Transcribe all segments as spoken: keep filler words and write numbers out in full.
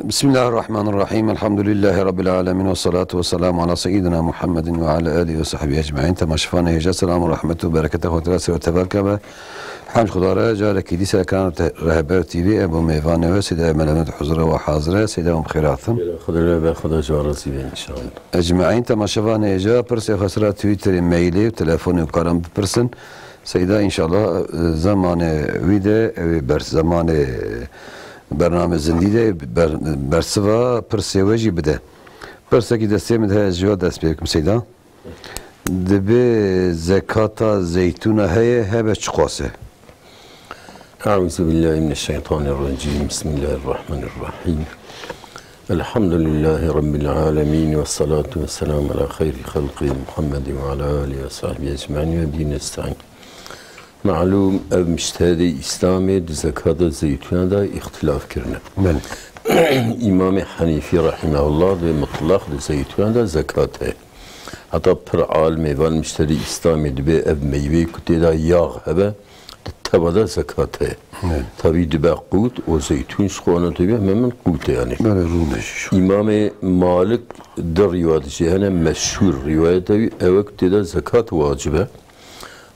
Bismillahirrahmanirrahîm. Elhamdülillahî Rabbil âlemîn ve salatu ve selamu ala seyyidina Muhammedin ve ala âlihi ve sahbihi ecmaîn. Temaşevanê hêja, selam û rehmet û bereketa Xwedê ser tevelke be. Hemd Xuda re, carekî dîsa ekran te-, Rehber T V, em bo mêvanê we, Seyda Melemed huzura we hazir e. Seyda, em xêr hatin. Xwedê re be, Xweda ji we razî be înşallah. Ecmaîn, temaşevanê hêja, pirsê xwe sera Twitterê, mailê û telefonê bikarin bipirsin. Seyda, înşallah, e, zemanê wî de, ew ê ber-, zemanê bername zindî de ber-, bersiva pirsê we jî bide. Pirsekî destê min de heye, ji we dest pê bikim, Seyda. Dibe zekata zeytûna heye, hebe çiqas e? Eûzubillahimineşşeytanirracîm. Bismillahirrahmanirrahîm. Elhamdülillahî Rabbil âlemîn ve salatu ve selamu ala xeyrî xelqî Muhammedin ve ala âlihi ve sahbihi ecmaîn ve bihi nestaîn. Malûm, ev mictehedê Îslamê di zekata zeytûna de îxtilaf kirine. Belê. Îmamê Henîfî rahimehullah dibê mutlaq di zeytûna de zekat heye. Heta pir alimê van mictehedê Îslamê dibê ev meyveyê ku tê de yax hebe, di teva de zekat heye. Evet. Tabî dibe qût, o zeytûn ji xwe ne tevî, heme min qût e yanî. Belê, rûne jî. Îmamê Malik di rîwayet jê hene, meşhûr rîwayet e wî, ew e ku tê de zekat wacib e.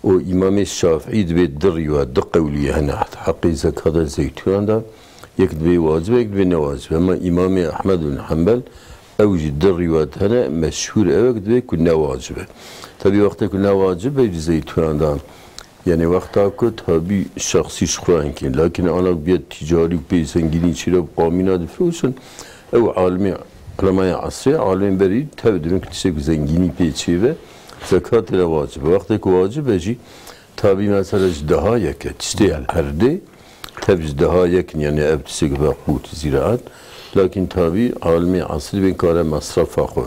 Û Îmamê Şafîî dibê di rîwayet, di qewlî hene heqê zekata zeytûnan de, yek dibê wacib e, yek dibê ne wacib e. Ama Îmamê Ehmed bin Hembel, ew jî di rîwayet hene, meşhûr ew e ku dibê ku ne wacib e. Tabî wextê ku ne wacib e, di zeytûnan de, yanî wexta ku tabî şexsî ji xwe hinkî, lakin ana ku biye tîcarî û pê zengînî çîre bi qamîna difiroşin, ew alimê, ulemaya esrê, alimên berî tev dibin ku tiştek zengînî pê çêbe, zekatê re wacib e. Wextê ku wacib e jî, tabî mesela ji deha yek e, tiştê erdê, tev ji deha yek in, yanî ev tiştek ve qût, zîraet. Lakin tabî alimê esrî bên kare mesrefa xwe,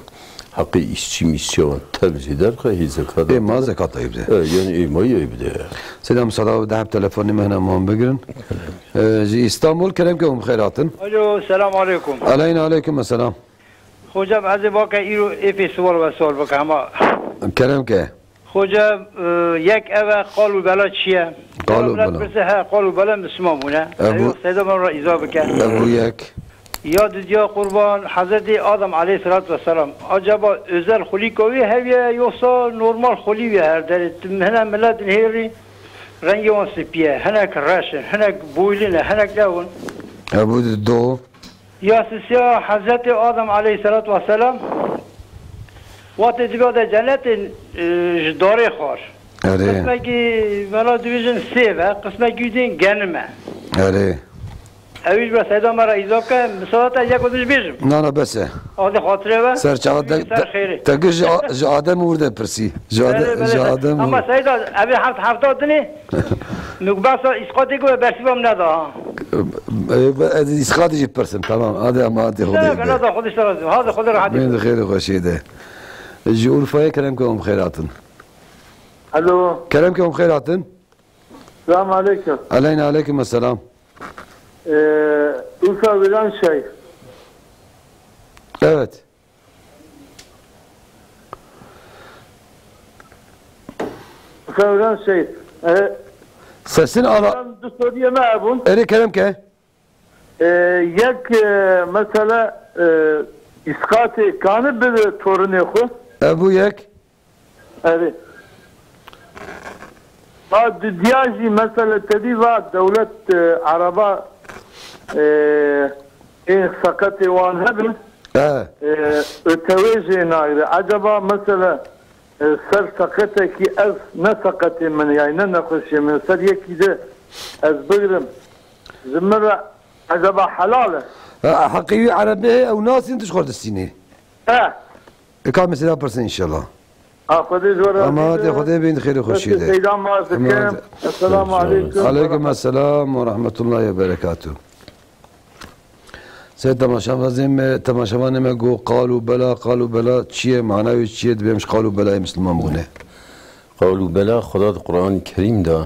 heqê îşçî mîşçiya wan tev jê derxe, hê zekat Ê ma zekat ayê bide. E, yanî ê ma yê bide. Seyda, misada deheb telefonê me hene, wan bigirin. E, ji Îstanbul, kerem ke hûn bi xêr hatin. Alo, selam aleykum. Aleyna aleykum selam. Hocam, ez ê vake îro ê festival ve sual bike hema. Kerem ke. Hocam, e, yek ev e, qal û bela çi ye? Qal û Millet bela. Pirse, he, qal û bela Müslüman bûne. Ebu Eyo, Seyda, min re îza bike. Ebu yek. Ya didiya qurban, Hazreti Adem aleyhissalatu vesselam, acaba özel xulîka wî heviye, yoksa normal xulî wî her derê? Hene millet nihêrî rengê wan spî ye, hinek reş in, hinek boylin e, hinek lewin. Ebu do. Ya sisiya Hazreti Adem aleyhissalatu vesselam, wextê dibe de cenetê, e, ji darê xwar. Erê. Qismekî, vela dibêjin sêv e, qismekî din genim e. Erê. Ew jî be Seyda me re îza ke, misala te yek û du jî bêjim. Na, na, bes e. Adê xatirê ve. Ser çava te, ser te, xêrê. Te gir ji A-, ji Adem û wir de pirsî. Ji Ade-, Belê, belê, ji belê. Adem û Ama Seyda, ev ê heft hefta dinê. Min ku behsa îsqatê ku bersîva min neda, ha. E, e, ez îsqatê jî pirsim, tamam. Hadi ama, hadi Xwedê Seyda, de. Neda, Xwedê sera zî. Hadi Xwedê rehetî. Min de xêr û xweşiyê de. Ji Urfayê kerem ke hûn bi xêr hatin. Alo. Kerem ke hûn bi xêr hatin. Selamun aleyküm. Aleyna aleyküm selam. Ee, Urfa Viran şey. Evet. Urfa Viran şey. Ee, Sesin ala. Ben du soruye me ebun. Erê kerem ke. Ee, yek, e, mesela, e, îsqatê kanî bi torunê xwe. Ebu yek. Erê. Ha, di diya jî mesela tevî va dewlet, e, araba, e, ê seqetê wan hebin. He. E, ötewê jê nagire. Acaba mesela, e, ser seqetekî ez ne seqetê min, yani ne nexweşiyê min, ser yekî de ez bigirim. Ji min re acaba helal e? Ha, heqê wî erebê heye, ew nasîn tu ji xwe distînî. He. E, ka mesela pirsin inşallah. Ha, Xwedê ji we razî Ama be. Xwedê bin xêr û xweşî de. Seyda ma Ama dikim. Esselamu aleyküm. Aleyküm esselam ve rahmetullahi ve berekatuh. Seyda temaşevanê me, temaşevanê me got, qal û bela, qal û bela çi ye, mana wî çi ye, dibêm ji qal û belayê Misliman bûne. Qal û bela, Xweda di Qur'anê Kerîm de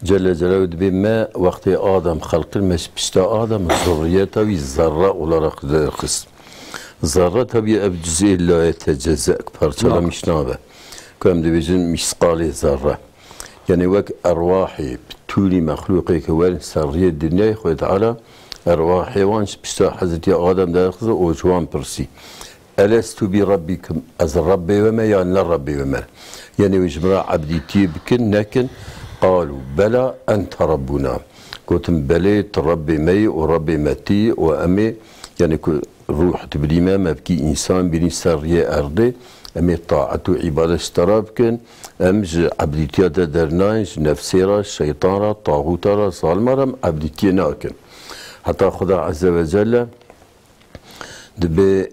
Celle Celaluhu dibê me wextê Adem xelqir, me ji pişta Adem zurriyeta wî zerre olarak derxist. Zerre tabi ev cüz'ê la yetecezze, parçalamış nabe. Ku em dibêjin misqalê zerre. Yani wek erwahê, bütûnî mexlûqê ke werin ser riyê dinyayê Xwedê Teala Erwahê wan ji pişta Hezretî Adem derxize û ji wan pirsî, "Elestu bi Rabbikum, ez Rebbê we me ya ne Rebbê we me?" Yanî wê ji min re ebdîtiyê bikin, nekin? "Qalu bela ente Rabbuna." Gotin, "Belê, tu Rebbê me yî û Rebbê me tu yî û em ê, yanî ku rûh tu bidî me, me bikî însan, bînî ser riyê erdê, em ê taet û îbadet ji te re bikin, em ji ebdîtiya te dernayên, ji nefsê re, şeytan re, taxûta re, zalima re em ebdîtiyê nakin." Heta Xuda Azze ve Celle dibê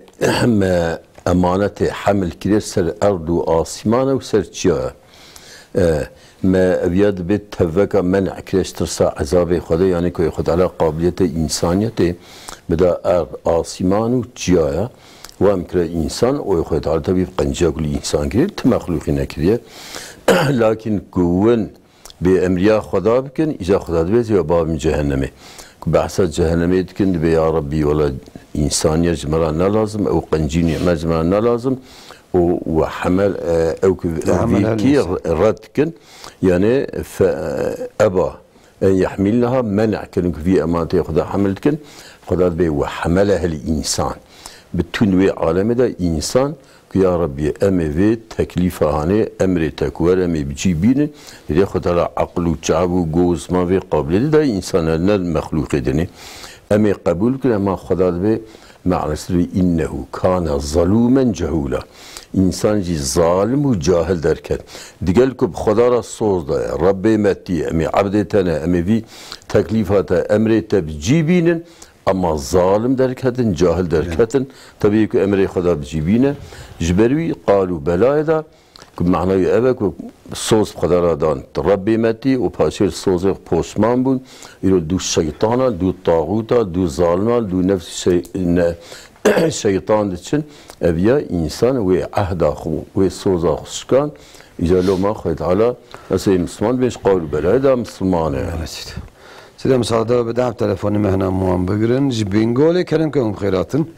me emanetê hemil kiriye ser erd û asîmane û ser çiya ye. E, me eviya dibê tevveka men'e kiriye ji tirsa ezabê Xwedê, yanî ku Xwedê Teala qabiliyetê însaniyetê bida erd, asîman û çiya ye. Wa em kire însan, û Xwedê Teala tevî qenciya ku li însan kiriye, ti mexlûqî nekiriye. Lakin ku win bê emriya Xweda bikin, îca Xweda dibê zê bavin cehennemê. Ku behsa cehennemê dikin, dibê ya Rabbî, wela însaniyet ji me re ne lazim, ew qencî nîmet ji me re ne lazim. Û we hemel, e, ew ku Hemel vî her kî neyse. Red dikin, yani fe, eba en yehmilnaha, men'a kirin ku vî emanetê Xweda hemil dikin. Xweda dibê we hemele hel însan. Bi tûn wê alemê de însan Ku ya Rabbî, em ê vê teklîfa hanê, emrê te ku wer em ê bi cî bînin, rê xwe tera eql û çav û go û ziman vê qabiliyetê dayê însan, ne mexlûqê dinê. Em ê qebûl bikin, ema Xweda dibê, me'lesef dibê, "Înnehu kâne zalûmen cehûla." Însan jî zalim û cahil derket. Digel ku bi Xweda re soz daye, Rebbê me tî, em ê ebdê te ne, em ê vî teklîfa te, emrê te bi cî bînin, Ema zalim derketin, cahil derketin, tevî ku emrê Xweda bi cî bîne. Ji ber wî qal û belayê de ku mehna wî ev e ku soz bi Xweda re dan, Rebbê me tî û paşê sozê xwe poşman bûn. Îro dû şeytana, dû taxûta, dû zalima, dû nefs şey-, ne-, şeytan diçin. Ev ya însan wê ehda xwe, wê soza xwe şikan. Îca loma Xwedê Teala, ez ê Misliman dibên ji qal û belayê de Misliman e. Evet. Sida, misade bide, em telefonê me hene wan bigirin. Ji Bîngolê kerem ke hûn bi xêr hatin.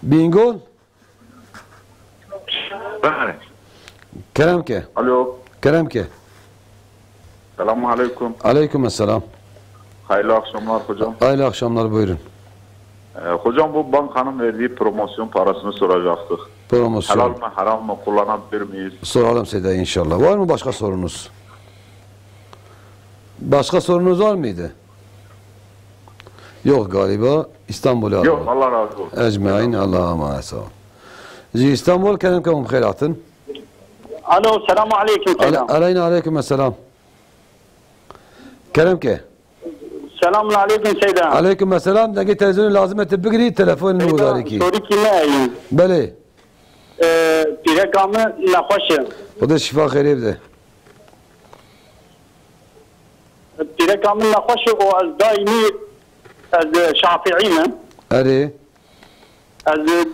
Bîngol. Bale. Kerem ke. Alo. Kerem ke. Selamun aleyküm. Aleyküm selam. Hayırlı akşamlar hocam. Hayırlı akşamlar, buyurun. Ee, hocam, bu bankanın verdiği promosyon parasını soracaktık. Promosyon. Helal mi, haram mı, kullanabilir miyiz? Soralım Seyda inşallah. Var mı başka sorunuz? Başka sorunuz var mıydı? Yok galiba. İstanbul'a Yok, Allah razı olsun. Ecmain, Allah'a emanet olun. Ji Îstanbul, kerem ke hûn bi xêr hatin. Alo, selamu aleyküm, Ale-, Seyda. Aleyna aleyküm selam. Kerem ke. Selamun aleyküm, Seyda. Aleyküm selam. Dengê televizyonê lazim e tu bigirî, telefonê Seyda, nûdarî kî. Sorîkî me heye. Belê. Ee, pîreka min nexweş e. Xwedê şifa xêrê bide. Pîreka min nexweş e û ez daîmî, ez, e, şafîî me. Erê. Ez, e,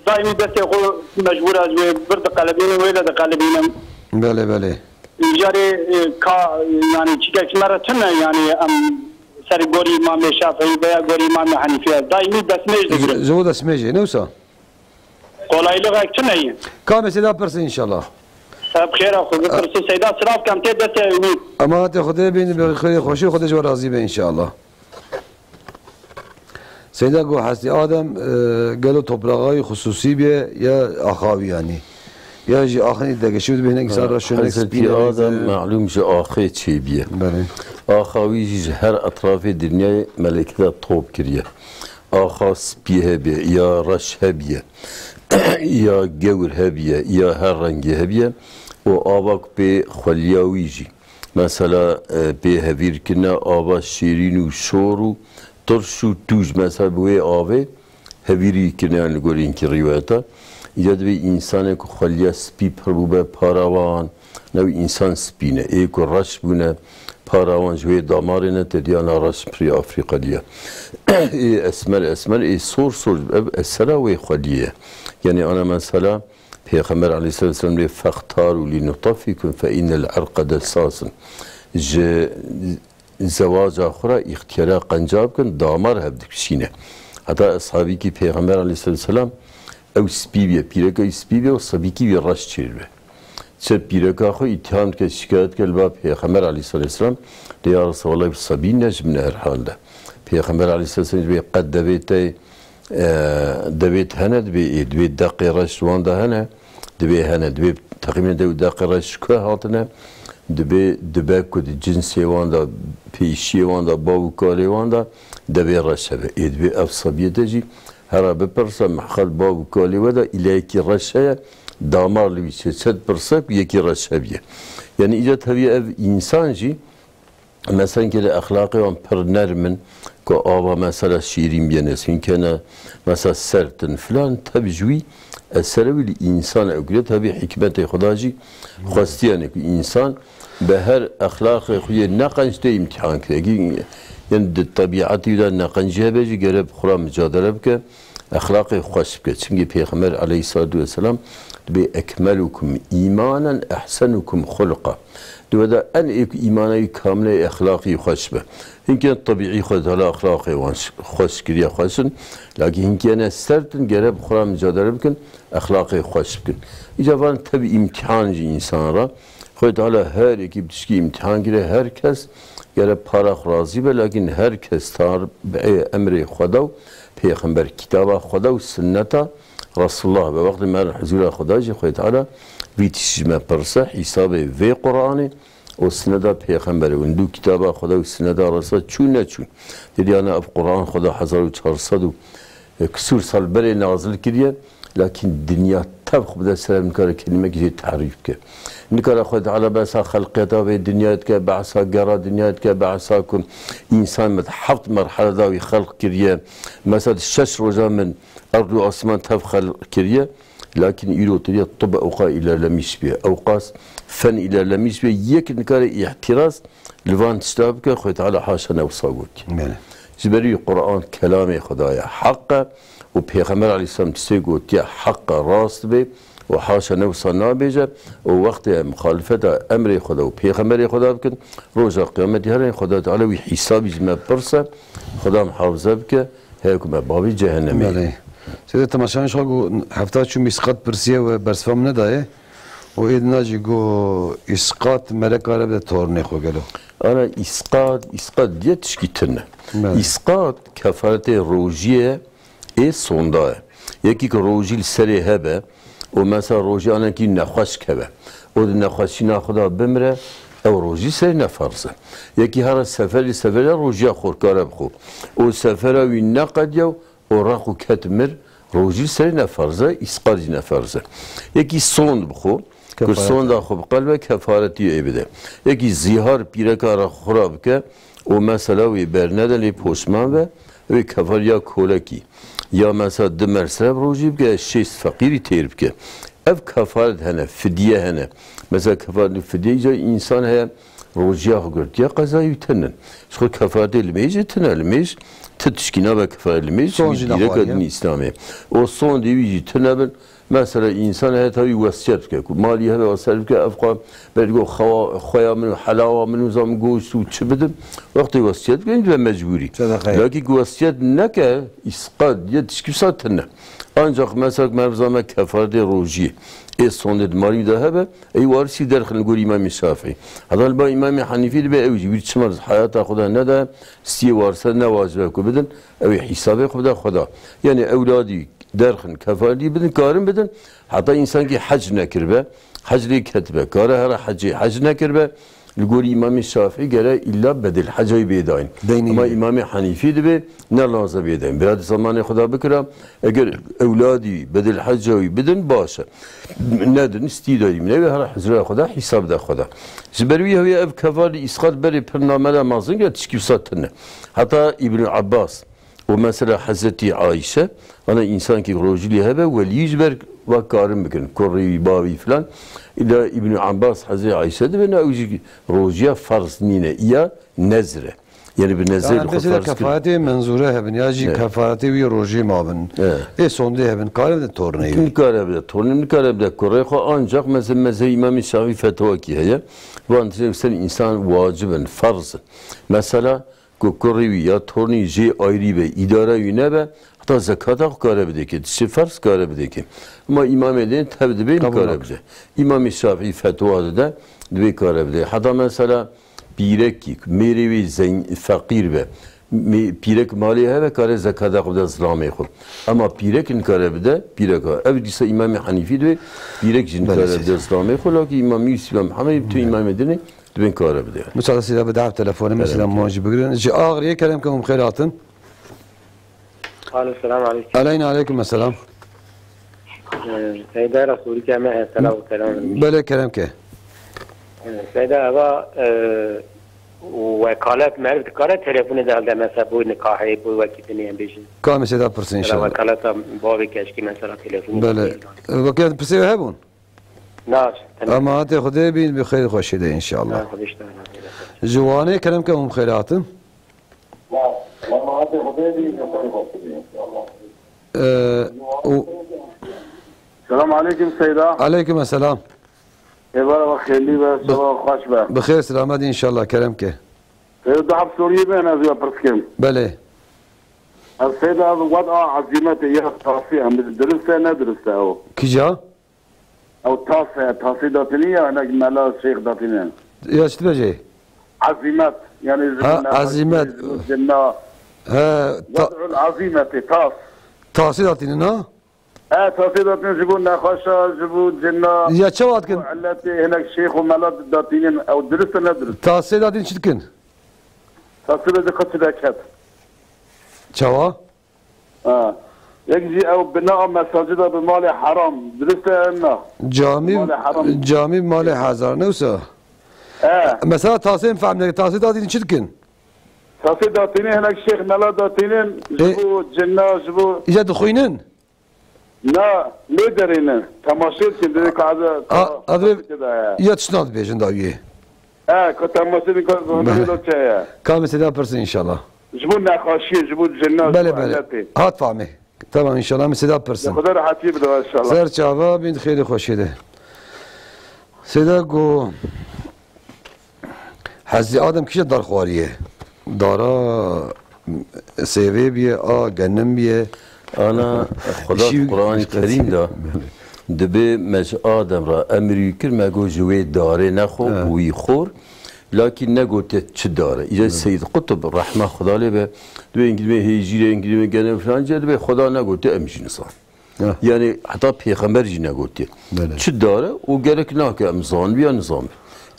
daîmî destê xwe mecbûr ez wê vir diqelibînim, wê de diqelibînim. Belê, belê. Îcarê, e, ka, yani çikek ji me re tune, yani em ser gorî Îmamê Şafîî veya gorî Îmamê Henîfî ez daîmî destmêj digirim. Ji, ji bo destmêjê, ne wisa? Kolaylık ek tune ye. Ka mesela pirsin inşallah. Hep xêra xwe bipirsin. Seyda, silav kem tê destê wî. Emanetê Xwedê bin, bi xêrê xweşî Xwedê ji we razî be inşallah. Seyda go hestî Adem, e, gelo topraxa wî xusûsî bîye ya axa wî yanî? Ya jî axê degişî dibê hinek insan Ha, reşûnek Hezretî spîne Adem, bêze. Malûm ji axê çêbîye. Belê. Axa wî jî ji her etrafê dinyayê melekî de top kiriye. Axa spî hebîye, ya reş hebîye, ya gewr hebîye, ya her rengî hebîye û ava ku pê xweliya wî jî. Mesela, e, pê hevîr kirine ava şêrîn û şor û tirş û tûj, mesela bi wê avê hevîrî kirine, yani li gorî hinkî rîwayeta. Îca dibê însanê ku xweliya spî pir bûbe parawan, ne wî însan spî ne. Ê ku reş bûne parawan ji wê damarê ne, te diyana reş pirî Afrîqalî ye. Ê esmer esmer, ê sor sor, ev esera wê xweliyê ye. Yani ana mesela, Pêxember aleyhisselatu vesselam lê, "Fextaru li nutaffikum fe innel irqa dessasun." Ji zewaca xwe re îxtiyara qenca bikin, damar hev dikişîne. Heta eshabîkî Pêxember aleyhisselatu vesselam ew spî bîye, pîreka wî spî bîye û sebîkî wî reş çêbe. Çi pîreka xwe îtiham dike, şikayet dike li ba Pêxember aleyhisselatu vesselam, dê ya Resulallah, sebî ne ji min herhalde. Pêxember aleyhisselatu vesselam dibê qet devê te, e, devê te hene, dibê ê, dibê deqê reş ji wan de hene, dibê hene, dibê teqrîben dew deqê reş ji ku hatine, dibê dibe ku di cinsê wan de, pêşiyê wan de, bav û kalê wan de devê reş hebe. Ê dibê ev sebiyê te jî hera bipirse, mehqel bav û kalê we de îleyekî reş heye, damar li wî çê, çet pirse ku yekî reş hebiye. Yani îca tevî ev însan jî, mesela hinkê li exlaqê wan pir nerm in, ku ava mesela şîrîn biyene, hinkene mesela sert in filan, tev ji wî esere wî li însan ew gire, tevî hikmetê Xuda jî xwestiye ne ku însan bi her exlaqê xwe yê neqenc tê îmtihan kire. Ki, yani di tebîetî de neqencî hebe jî gere bi xwe re micadele bike, exlaqê xweş bike. Çimkî Pêxember aleyhissalatu vesselam dibê ekmelukum îmanen ehsenukum xulqa. Di we de en ê ku îmana wî kamil e, exlaqî xweş be. Hinkên tebîî Xwedê Teala exlaqê wan ş-, xweş kiriye, xweş in. Lakî hinkê ne sert in, gere bi xwe re micadele bikin, exlaqê xweş bikin. Îca van tevî îmtihan jî însan re. Xwedê Teala her yekî bi tişkî îmtihan kire, her kes gere para xwe razî be, lakîn her kes tar bi emrê Xweda û Pêxember, kitaba Xweda û sinneta Resulullah be. Wextê me huzûra Xweda jî Xwedê Teala vî tişt ji me pirse, hîsabê vê Qur'anê û sineda Pêxemberê û du kitaba Xweda û sineda Resulullah çû neçû. Dê diyane ev Qur'an Xweda hezar û çar sed û kisûr sal berê nazil kiriye, lakîn dinya tev xwe bide ser ev, nikare kelimekî jê tehrîf bike. Nikare Xwedê Teala behsa xelqiyeta vê dinyayê dike, behsa gera dinyayê dike, behsa ku însan min heft merhele da wî xelq kiriye. Mesela di şeş roja min erd û asman tev xelq kiriye. Lakîn îro tiriye tib ewqa îlerlemîş bûye. Ewqas fen îlerlemîş bûye. Yek nikare îhtiraz li van tişta bike, Xwedê Teala haşa ne wisa gotiye. Belê. Ji ber wî Quran kelamê Xweda ye, heq e û Pêxember aleyhisselam tiştê gotiye heq e, rast bê û haşa ne wisa nabêje û wextê em muxalifeta emrê Xweda û Pêxemberê Xweda bikin, roja qiyametê herên Xweda Teala wî hîsabî ji me pirse, Xweda muhafize bike, heye ku me bavê cehennemê. Belê. Seyde temaşevanê şa ku hefta çû mîsqat pirsiye we bersiva min nedaye. Û êdina jî got, îsqat mere kare bide tornê xwe gelo? Ana îsqat, îsqat diye tişkî tune. Belê. Îsqat kefaretê rojiyê ê sonda ye. Yekî ku rojî li serê hebe û mesela rojî anekî nexweş keve û di nexweşîna xwe de bimire, ew rojî serê ne ferz e. Yekî here seferî, seferê rojiya xwe kare bixwe û sefera wî neqediye û û req û ket mir, rojî serê ne ferz e, îsqat jî ne ferz e. Yekî sond bixwe, ku Kefaret. Sonda xwe bi qelbe kefaretî ê bide. Yekî zîhar pîreka re xwe ra bike û mesela wê bernede lê poşman be, wê kefar ya kolekî, ya mesela di merseb rojî bike, şêst feqîrî têr bike. Ev kefaret hene, fidye hene. Mesela kefaret û fidye îca însan heye, rojiya xwe girtiye, qezayî wî tune. Ji xwe kefaretê limêjê tune, limêj ti tişkî nabe kefaret limêj, Son jî dîreka nexwariye. Din Îslamê. O sondê wî jî tune bin. Mesela însan heta wî wesiyet bike, ku malî hebe wesiyet bike, ev xwe ber go xewa-, xweya min û helawa min û zam goşt û çi bidin. Wextê wesiyet bike, be mecbûrî. Sedeqeyê. Lakî ku wesiyet neke, îsqat diye tişkî wisa tune. Ancak mesela meriv zame kefaretê rojiyê, ê sondê di malî de hebe, Ey warisî derxin li gor Îmamê Şafî. Heta li ba Îmamê Henîfî dibe ew jî wî çima hayata xwe de neda, stiyê warisa ne wacibe ku bidin, ew ê hîsabê xwe bide Xweda. Yani ewladî derxin, kefaletî bidin, karin bidin, heta însankî hec nekiribe, hec lê ketibe, kare here hecê, hec nekiribe, li gor Îmamê Şafî gere îlla bedil heca wî bê dayîn. Deynî Ama bê. Îmamê Henîfî dibe, ne lazim bê dayîn. Bira di zamanê xwe de bikira, eger ewladî bedil heca wî bidin, baş e. Nedin, stî de dîmine ve her hizra xwe de, hîsab de xwe de. Ji ber wî hewî ev kefarî îsqat berê pir namela mezin ya tişkî wisa tune. Heta Îbn Abbas û mesela Hezretî Ayşe, ana însankî rojî lê hebe, welî ji ber ve karin bikin, kurê wî, bavî filan. Îda Îbn Abbas Hezretî Ayşe dibêne, ew jî rojiya ferz nîne, iya nezir e. Yani bi nezir Yanî li xwe mesela ferz kir. Kefaretê menzûre hebin ya jî Evet. Kefaretê wî rojê mabin. Evet. Ê sondê hebin, kare bide tornê wî. Nikare bide tornê, nikare bide kurê xwe, ancak meze-, mezheb Îmamê Şafî fetwa kî heye. Van tiştê sen însan wacib in, ferz in. Mesela ku kurê wî ya tornî jê ayrî be, îdara wî nebe, Ta zekata xwe kare bidê ke, tiştê ferz kare bidê ke. Ama îmamê din tev dibê Qebûl kare nake. bide. Îmamê Şafîî fetwa dide, dibê kare bidê. Heta mesela pîrekî, mêrê wî zeng-, feqîr be, mê-, pîrek malê hebe, kare zekata xwe bide zilamê xwe. Ama pîrek nikare bide, pîreka. Ev dîsa Îmamê Henîfî dibê, pîrek jî Belê nikare seyda. bide zilamê xwe, lakî Îmam Yûsif, Îmam Hemedî, tu Îmamê dinê, dibên kare bide. Musa seyda bi dav telefonu, mesela Kerem. man jî bigirin. Ji Agiriyê Kerem ke hûn bi xêr hatin. Alo, selam aleyküm. Aleyna aleyküm selam. Ee, Seyda Resulî ke me hesela û selam. Belê kerem ke. Ee, Seyda eva, e, wekalet meriv dikare telefonu de helde mesela bu nikahê bu wekî dinê em bêjin. Kamê seyda pirsin Mesela inşallah. wekaleta bavê keşkî mesela telefonu Belê. de. Wekî pirsê hebûn? Nas. Ama hatê Xwedê bîn bi xeyr xweşî de inşallah. Ha, Xwedê işte. Ji Wanê kerem ke hûn bi xêr hatin. Ee, û Selam aleyküm Seyda. Aleyküm selam. Êvara ve xêrlî be, Bi- seba xweş be. Bi xêr selamet inşallah, kerem ke. Ê, du heb soriyê me ne ziya pirs kim. Belê. Ez Seyda, ez wed a ezîmetê ya tasî em dirist e, ne dirist e o? Kîja? Ew tas e, tasê datînî ya hinek mela şeyx datînin. Ya çi dibêjê? Ezîmet, yani ji Ha, bo nexweşiyê, ezîmet. ji bo cinna. He, ta- Wed'ul ezîmetê, tas. Tasê datînin ha? E, tasê datînin ji bo nexweşa, ji bo cinna, Ya çawa ji bo dikin? illetê hinek şeyx û mela datînin, ew dirist e, ne dirist? Tasê datînin çi dikin? Tasê de xwe çi deket? Çawa? Ha. Yek jî ew bina mesacida bi malê heram. Dirist e em na? Camî, Malê heram. camî malê hezar ne wisa? He. Mesela tasên fehm neke, tasê datînin çi dikin? Tasê datînin hinek şêx mela datînin, ji Ê- bo cinna, ji bo Îca dixwînin? Na, lê derênin. Temaşe dikin, dibê ka ez A, a, dibê- Ya tiştna dibêjin dawiyê. He, ka temaşe dikin, ka zanayê da çi ye. Kamê seyda pirsin inşallah. Ji bo nexweşiyê, ji bo cinna, ji Belê, bo belê. illetê. Hat famê. Tamam, inşallah, min seyda pirsin. Xweda rehetiyê bide, inşallah. Ser çava, bin xêrê xweşê de. Seyda go, hezî Adem kîje dar xwariye? Dara sêvê biye, a genim biye. Ana, Xweda Şîv- Qur'anê Kerîm de dibê me ji Adem re emrî kir, me got ji wê darê nexwe Ha. û wî xor. Lakî negotiye çi dar e. Îca Belê. Seyyid Qutb, rehma Xweda lê be, dibê, dibê hêjîrê, dibê gene filan, ca dibê Xweda negotiye, em jî nizan. Ya. Yani heta pêxember jî negotiye. Belê. Çi dar e, û gerek nake em zanbiya nizanbi.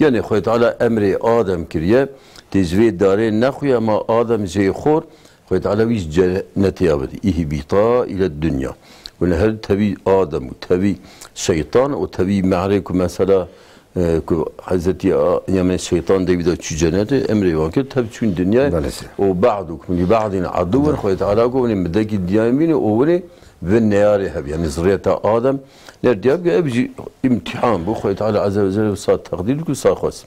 Yani Xwedê Teala emrê Adem kiriye, tê ji vê darê nexuye, ma Adem jê xor, Xwedê Teala wî ji cennetê ya bidî. Îhbîta île dunya. Wene her tevî Adem û tevî şeytan û tevî mehrê ku mesela e, ku Hezretî A-, Yemê Şeytan de wî de çû cenetê, emrê wan kir, tev çûn dinyayê. Belê. O ba'dukum li ba'din aduwwun, Belê. Xwedê Teala got, "Winê midekî dinyayê bîne û winê vin neyarê hev." Yani zurriyeta Adem, ner diya bike, ev jî imtihan bû. Xwedê Teala Azze ve Celle sa teqdîr ku sa xwest.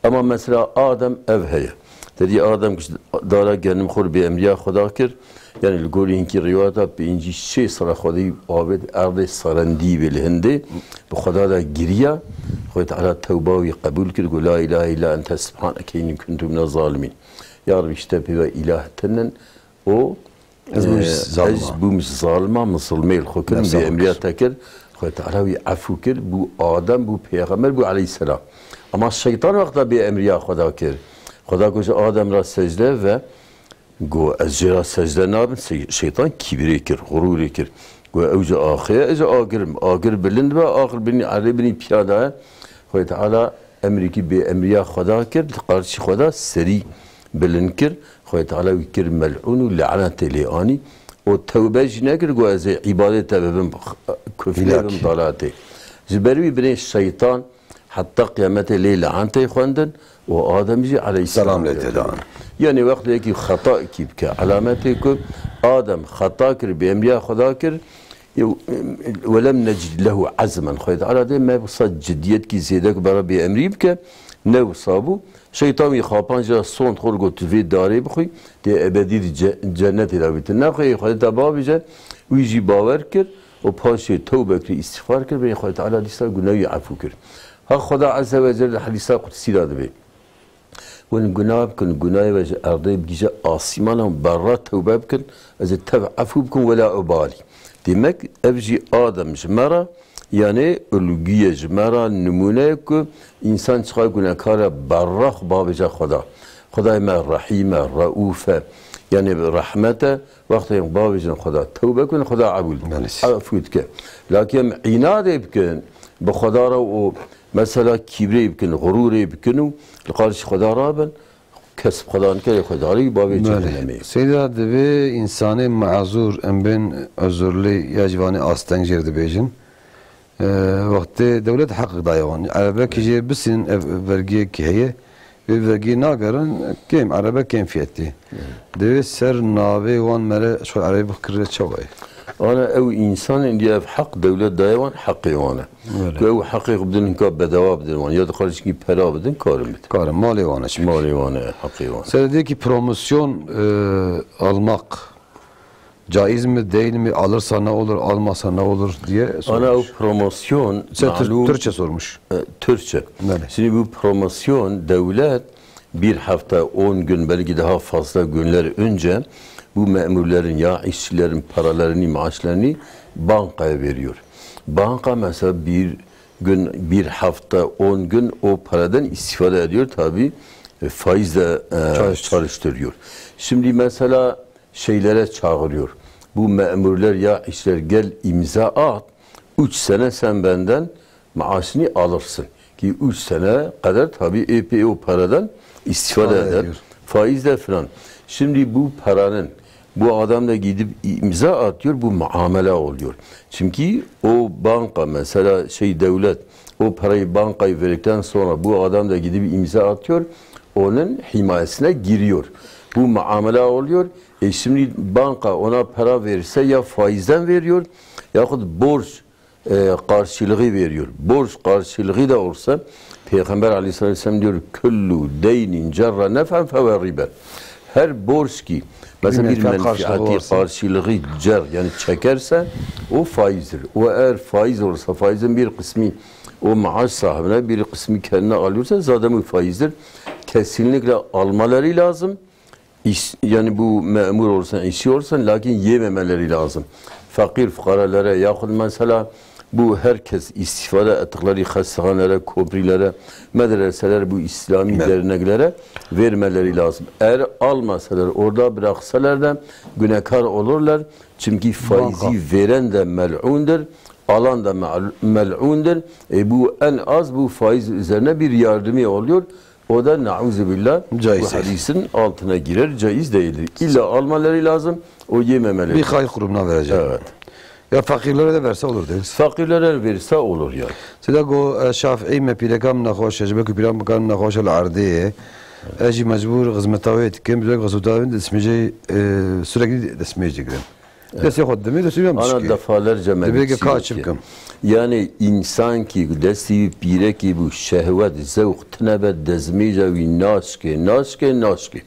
Ama mesela Adem ev heye. Dedi Adem ku dara genim xwe bê emriya Xweda kir, Yani li gorî hinkî rîwayeta pêncî şêst sala Xwedê avêt erdê serendî bê li hindê, bi Xweda de giriya, Xwedê Teala tewba wî qebûl kir, got, "La ilahe illa ente subhaneke inni kuntu mine zalimîn." Ya Rabbi, ji te pê ve îlah tinin û, Ez bûm ji e, zalima. ez bûm ji zalima, min zilmê li xwe kir, min Nefsa bê xwe emriya kir. te kir. Xwedê Teala wî efû kir, bû Adem, bû pêxember, bû aleyhisselam. Ama şeytan wexta bê emriya Xweda kir. Xweda got ji Adem re secde ve Got, "Ez jê re secde nabim." Sey-, şeytan kîbirê kir, xurûrê kir. Got, "Ew ji axê ye, ez ji agir im. Agir bilind be, axir binî erê binî piya de ye." Xwedê Teala emrîkî bê emriya Xweda kir, li qarşî Xweda serî bilind kir. Xwedê Teala wî kir mel'ûn û lanetê lê anî. Û tewbe jî nekir, got, "Ez ê îbadê te bibim, kufrê Hîlak. bim dalatê." Ji ber wî binê şeytan Heta qiyametê lê leentê xwendin û Adem jî aleyhisselam Selam lê tê dan. Yani wextê yekî xeta kî bike, alametê ku Adem xeta kir, bêemriya Xweda kir, yew, "Welem necid lehu azmen." Xwedê Teala dê me wisa cidiyetkî zêde ku bera bêemrî bike, ne wisa bû. Şeytan wî xapan jî sond xwe got, "Tu vê darê bixwî, tê ebedî di ce-, cennetê de bî." Tu nexweyî Xwedê te bavêje, wî jî bawer kir. û paşê tewbe kir, îstîxfar kir, bê Xwedê Teala dîsa gunahî efû kir. Ha Xweda Azze ve Celle di hedîsa qudsî de dibê, Hûn gunah bikin, gunahê we ji erdê bigihîje asîmanan, berra tewbe bikin, ez ê tev efû bikim, wela ubalî. Demek ev jî a dem ji me re, yanê ulgû ye ji me re, nimûne ye ku însan çiqa gunekar e, berra xwe bavêje Xweda. Xwedayê me rehîm e, reûf e, yanê rehmet e, wextê em bavêjin Xweda, tewbe bikin, Xweda ebûl dike, Belê. Efû dike. Lakî em înadê bikin, bi Xweda re û mesela kîbrê bikin, xurûrê bikin û li qarşî Xweda rabin, kesb Xweda nike, lê Xweda rî bavê Belê. Cehennemê. Seyda, divê însanê mazûr, em bên uzurlî ya jî vanê asteng jêr dibêjin. Ee, wextê dewlet heq daye wan. Erebekî jê bisînin ev vergiyekî heye. Wê vergiyê nagerin, kêm, erebe kêm fiyetê. Divê ser navê wan mere ji xwe erebî bikirire çawa ye? Ana ew însanên diye ev heq dewlet daye wan, heqê wan e. Belê. Ku ew heqê xwe bidin, hinka bedewa bidin wan. Ya dixwazin çikî pera bidin, karin bidin. Karin, malê wan e çimkî. Malê wan e, heqê wan e. Serediyekî promosyon, e, almak caiz mi, değil mi, alırsa ne olur, almasa ne olur diye Ana ew sormuş. Promosyon, Sen Tür-, malum, Türkçe sormuş. E, Türkçe. Belê. Şimdi bu promosyon, devlet bir hafta, on gün, belki daha fazla günler önce bu memurların ya işçilerin paralarını, maaşlarını bankaya veriyor. Banka mesela bir gün, bir hafta, on gün o paradan istifade ediyor. Tabii, e, faizle, e, Çalış. çalıştırıyor. Şimdi mesela şeylere çağırıyor. Bu memurlar ya işçiler gel imza at, üç sene sen benden maaşını alırsın. Ki üç sene kadar tabii epey o paradan istifade İstifade eder. ediyor. Faizle falan. Şimdi bu paranın, bu adam da gidip imza atıyor, bu muamele oluyor. Çünkü o banka mesela şey devlet o parayı bankaya verdikten sonra bu adam da gidip imza atıyor, onun himayesine giriyor. Bu muamele oluyor. E şimdi banka ona para verirse ya faizden veriyor yahut borç e, karşılığı veriyor. Borç karşılığı da olsa Peygamber aleyhisselam diyor, "Kullu deynin cerra nef'en fehuve riben." Her borç ki mesela bir menfiati karşılığı cer, yani çekerse o faizdir. O eğer faiz olursa faizin bir kısmı o maaş sahibine, bir kısmı kendine alıyorsa zaten bu faizdir. Kesinlikle almaları lazım. İş, yani bu memur olsun, işçi olsun, lakin yememeleri lazım. Fakir fukaralara yahut mesela bu herkes istifade ettikleri hastahanelere, köprülere, medreselere, bu İslami Evet. derneklere vermeleri lazım. Eğer almasalar, orada bıraksalar da günahkar olurlar. Çünkü faizi Banka. veren de mel'undur, alan da mel- mel'undur. E bu en az bu faiz üzerine bir yardımı oluyor. O da nauzubillah Caiz bu değil. hadisin altına girer, caiz değildir. İlla almaları lazım, o yememeleri. Bir hayır kurumuna verecek. Evet. Ya fakirlere de verse olur değil mi? Fakirlere verse olur ya. Sida go, e, Şafii me pîreka min nexweş e, ji ber ku pîreka min nexweş e li erdê ye. Ez jî mecbûr xizmeta wê dikim, bi xizmeta wê destmêjê, e, sürekli destmêj digirim. Destê xwe dimê, destê wî Ana dişkê. defalerce me Dibê ke dîtî ka ki. çimkim. Yani insan ki destî wî pîrekî bû, şehwet, zewq tine be, dezmêja wî naşkê, naşkê, naşkê.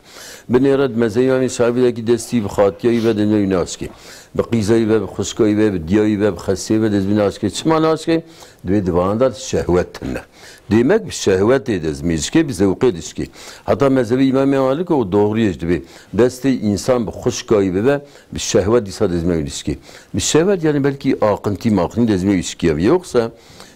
Binêre di mezhebê Îmamê Şafî de ki destî bi xatiyayî ve dezmê wî naşkê. Bi qîzayî ve, bi xwişkayî ve, bi diyayî ve, bi xesê ve dezmê naşkê. Çima naşkê? Dibê di van de şehwet tine. Demek bi şehwetê dezmê dişkê, bi zewqê dişkê. Heta mezhebê Îmamê Malik o doğruyê ji dibê. Destê însan bi xwişkayî bibe, bi şehwet dîsa dezmê wî dişkê. Bi şehwet yani belkî aqintî maqintî dezmê wî dişkê. Yoksa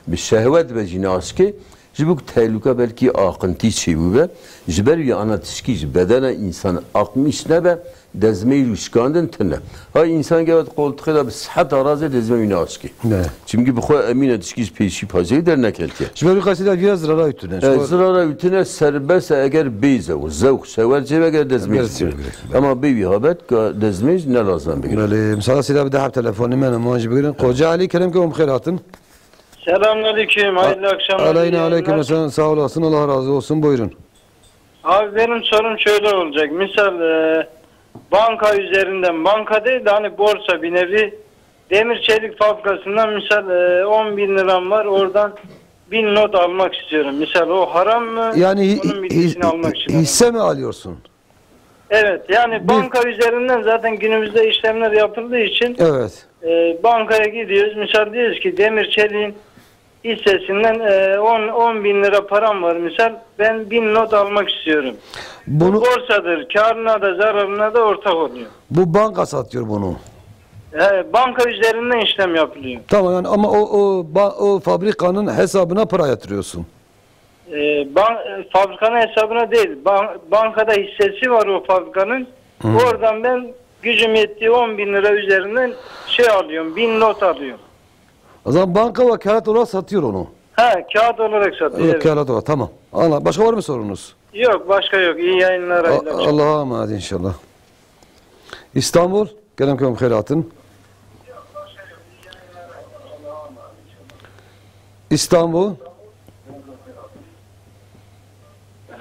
bi şehwet be jî naşkê, ji bo ku tehlûka belkî aqintî çêbûbe, ji ber wî ana tişkî ji bedena însan aqmîş nebe, dezmê wî şikandin tune. Ha însan geve di qoltixê de bi seheta razê dezmê wî naşkê. Ne. Çimkî bi xwe emîn e tişkî ji pêşî paceyê derneketiye. Ji ber wî qasî de vîya zirara wî tune. E, zirara wî tune serbest e eger bê zewq, zewq, şehwet çêbe eger dezmê Ber jî çêbe. bigire. Ama bê wî habet ka dezmê jî ne lazim bigire. Belê, misala sîda bi deheb telefonê me ne, man jî bigirin. Qoca Alî, kerem ke hûn bi xêr hatin. Selamünaleyküm, hayırlı akşamlar, Aleyna iyi aleyküm yayınlar. Esen, sağ olasın, Allah razı olsun, buyurun. Abi benim sorum şöyle olacak. Misal, e, banka üzerinden, banka değil de hani borsa bir nevi demir çelik fabrikasından misal, e, on bin liram var, oradan bin not almak istiyorum. Misal o haram mı? Yani hi- Onun bilgisini hi- almak için hisse mi alıyorsun? Evet, yani Bir banka üzerinden zaten günümüzde işlemler yapıldığı için Evet. e, bankaya gidiyoruz. Misal diyoruz ki demir çeliğin hissesinden, e, on, on bin lira param var misal. Ben bin not almak istiyorum. Bu Bunu borsadır. Karına da zararına da ortak oluyor. Bu banka satıyor bunu. He, banka üzerinden işlem yapılıyor. Tamam, yani ama o, o, ba- o fabrikanın hesabına para yatırıyorsun. E, ban- e, fabrikanın hesabına değil. Ban- bankada hissesi var o fabrikanın. Hı. Oradan ben gücüm yettiği on bin lira üzerinden şey alıyorum. Bin not alıyorum. O zaman banka vekalet olarak satıyor onu. Ha, kağıt olarak satıyor. Evet. Vekalet olarak, tamam. Anla. Başka var mı sorunuz? Yok, başka yok. İyi yayınlar, A- hayırlı akşamlar. Allah'a emanet inşallah. İstanbul. Kerem kerem xeyratın. İstanbul.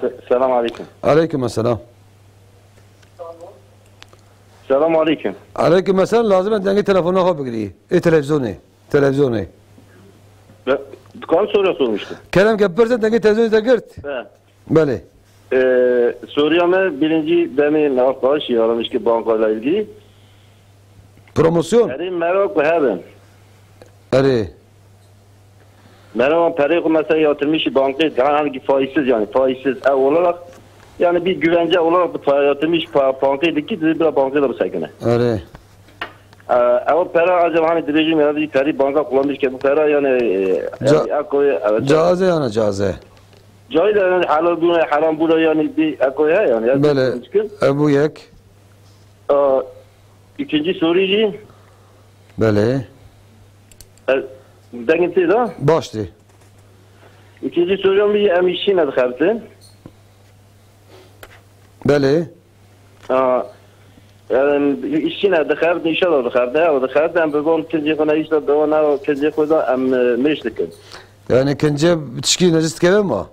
Se- Selam aleyküm. Aleyküm selam. Selam aleyküm. Aleyküm selam. Lazim e dengê telefonê xwe bigirî. Ê televizyonê. Televizyonê. Be- Dikarim soruya sormuştum. Kerem ke pirse dengê televizyonê te girt. He. Belê. Ee, soruya me birinci demê arkadaş aramış ki bankayla ilgili. Promosyon. Erê merak bi hebin. Erê. Merhaba, perê xwe mesela yatırmış bankê, daha hangi faizsiz yani, faizsiz ev olarak, yani bir güvence olarak bu para yatırmış pa- bankê dikî, dedi bira bankê de bisekine. Erê. Ee, ev para acaba hani dibêjim ya bir perî banka kullanmış ki bu para yani, e, yani Ca- ekoya, evet. Caze yani caze. Caiz yani halal buna, haram buna yani bir ekoya yani. Yani Belê. Mümkün. E, bu yek. Ee, ikinci soru jî. Belê. E, dengê tê de? Baş tê. İkinci sorum bir em işine dixebtin. Belê. Ha, em, işine dixebtin, inşallah dixebtin, ya dixebtin, em bi van kincê xwe ne, işte bi van ne kincê xwe de em, e, mêş dikin. Yani kincê tişkî necis dikeve ma?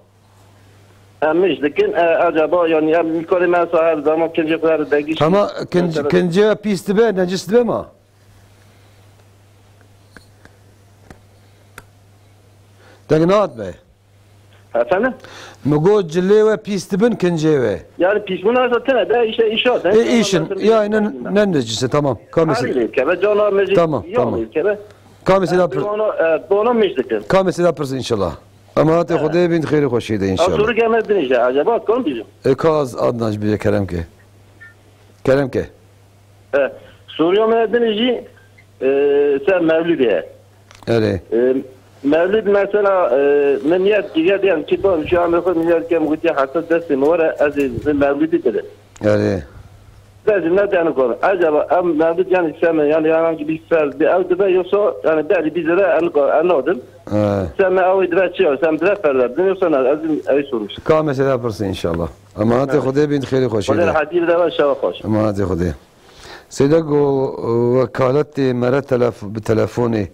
Em mêş dikin, e, acaba yani em mikarê me sa her zaman kincê xwe her degîş. Hema kinc-, Mesela kincê pîs dibe, necis dibe ma? Deng nehat be. Efendim? Mi got cilê we pîs dibin kincê we. Yani pîsbûna zaten de işte işe de. E, işin. Ya ne, ne necise, tamam. Kamisi. Haliyle kebe cana mecid. Tamam, tamam. Kebe. Kamisi da pir. Ona, e, ona mecdikin. Kamisi da pirsin inşallah. Ama hatê Xwedê bin xêrê xweşî de inşallah. Soru gelmedi işte. Acaba kon bizim? E, kaz adnaş bir kerem ke. Kerem ke. E, Sûriya me din jî, e, ser mevlidê ye. Erê. E, mevlid mesela, e, min niyet kiriye diyen ki, "Bab, şu an xwe niyet kem gutiye hesed destê min were, ez ê mevlidî bidim." Erê. Dezim ne deni konu. Acaba em mevlid yani sen yani herhangi bir fer bir ev dibe yoksa yani deri bir lira en en odur. He. Sen ne ev dibe çiyor, sen dibe fer verdin yoksa ne? Ez ev sormuş. Ka mesela pirsin inşallah. Emanetê Xwedê bin, xêrê xweşê de. Xwedê rehetî bide ve şeva xweş. Emanetê Xwedê. Seyda go, e, wekaletê mere telef-, bi telefonê.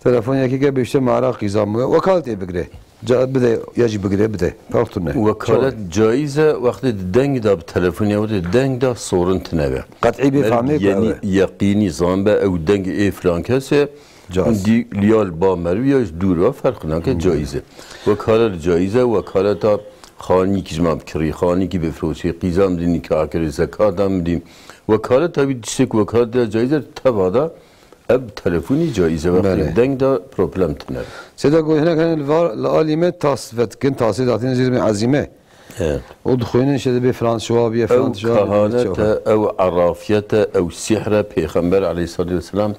Telefon yekî ke bêşte mara qîzan bûye. Wekaletê bigire. Ca-, bide, ya jî bigire, bide. Farq tune. Wekalet caiz e, wextê di deng de bi telefonê wextê deng de sorin tine be. Qet'î bê Mer fehmê ku yeni ew e. Yeqînî zan be ew deng ê filan kesê. Caiz. Dî liyal ba merû ya ji dûr ve ferq nake, caiz e. Wekalet caiz e, wekaleta xanîkî ji me bikirî, xanîkî bifroşî, qîzan bidî, nîkahkirî, zekatan bidî. Wekaleta wî tiştek wekaleta ya caiz e, teva da ev telefonî caiz e, wextê Belê. Deng da problem tine. Seyda got, hinek hene li var, li alî me tas vedikin, tasê datîne jê re ezîme. Evet. Û dixwînin şê dibê filan şiwa biye, filan Ew şiwa biye, kahanete, çawa. Ew erafiyete, ew sihre, Pêxember aleyhissalatu vesselam,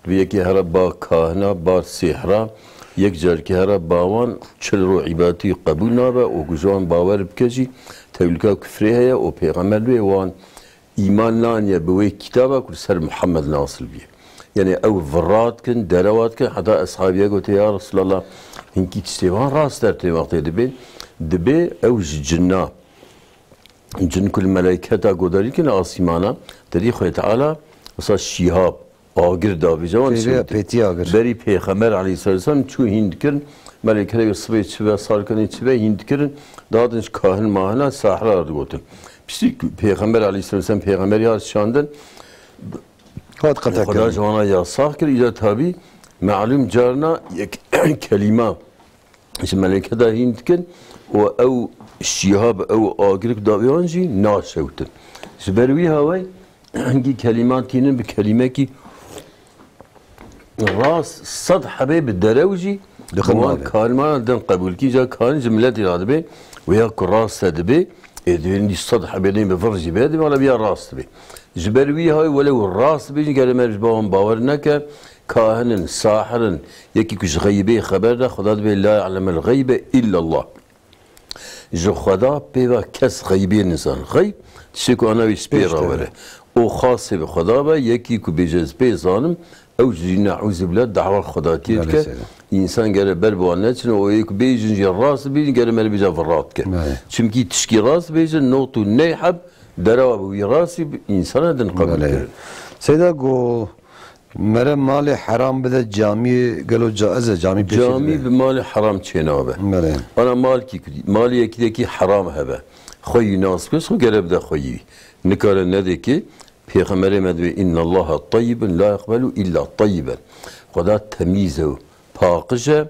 bi yekê here ba kahina, ba sihra, yek carkî here ba wan, çil rû îbadetî qebûl nabe, û ku ji wan bawer bike jî, tewlika kufrê heye, û Pêxember wê wan îman naniye bi wê kitaba ku li ser Muhammed nazil bûye. Yani ew vira dikin, derewa dikin, heta eshabiye gote, "Ya Resulallah, hinkî tiştê van rast dertê wextê dibê, dibê ew ji cinna, cin ku li meleyketa godarî dikin asîmana, derî Xwedê Teala, wisa şîhab, agir davêje wan." Pêtiya agir. Berî Pêxember aleyhisselam çû hîn dikirin, melekere sibê çi ve, sarkanê çi ve hîn dikirin, dadin ji kahin mahina sahra digotin. Piştî Pêxember aleyhisselam pêxemberî hat şandin, Hat qetekirin. Xweda ji wana yasax kir, îca tabî, melûm carna yek kelîma ji meleketa hîn dikin û ew şîhab, ew agir ku davê wan jî naşewtin. Ji ber wî hawayî hingî kelîman tînin bi kelîmekî rast sed hebê bi derew jî Dixin Wan navê. Kahin mana din qebûl kî, ca kahin ji miletî re dibe, wê ya ku rast e dibe, ê divê nî sed hebê din bi vir jî be, divê wala biya rast dibe. Ji ber wî hay wele û rast bêjin, gere meriv ji bawan bawer neke, kahin in, sahir in, yekî ku ji xeybê xeber de, Xweda dibe, "La ya'lemul xeybe illallah." Ji Xweda pê ve kes xeybê nizan. Xeyb, tiştê ku ana wî ji pê Pêş re de were. O xasê bi Xweda be, yekî ku bêje ez pê zanim, ew jî ne'ûzubila da'wa Xwedatiyê Belê dike. Seyda. Însan gere ber bi wan neçin, o yê ku bêjin jî rast bêjin, gere meriv bêje ev rast dike. Belê. Çimkî tişkî rast bêjin, not û ney heb, derewa bi wî rastî bi însana din qebûl Belê. Kirin. Seyda ku mere malê heram bide camiyê, gelo caiz e camî pêşî Camî dibe? Bi malê heram çênabe. Belê. Ana mal kî, malê yekî de kî heram hebe. Xweyî nas bike, xwe gere bide xweyî. Nikare nedê kî, Pêxemberê me dibê, "Innallaha tayyibun la yeqbelu illa tayyiben." Xweda temîz e û paqij e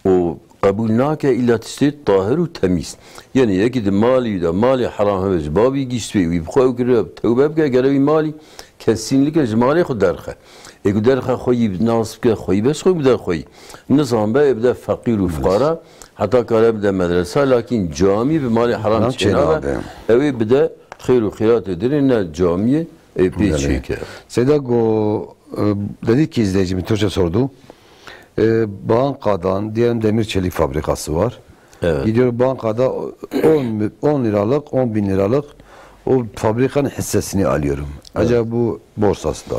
û qebûl nake îlla tiştê tahir û temîz. Yanî yekî di malî de, malê heram hebe ji bavî giştibê, wî bi xwe ew kiribe, tewbe bike, gere wî malî kesînlikle ji malê xwe derxe. Ê ku derxe xweyî nas bike, xweyî beş xwe bide xweyî. Nizan be, ê bide feqîr û Yes. fuqara, heta kare bide medresa, lakîn camî bi malê heram Heram çênabe. çênabe. Ew ê bide xêr û xîratê dinê ne camiyê, ê pê Belê. çêke. Seyda ku, e, dedi ki izleyicimiz Türkçe sordu. E, Banka'dan diyelim demir çelik fabrikası var. Evet. Gidiyor bankada on, on liralık, on bin liralık o fabrikanın hissesini alıyorum. Evet. Acaba bu borsasında.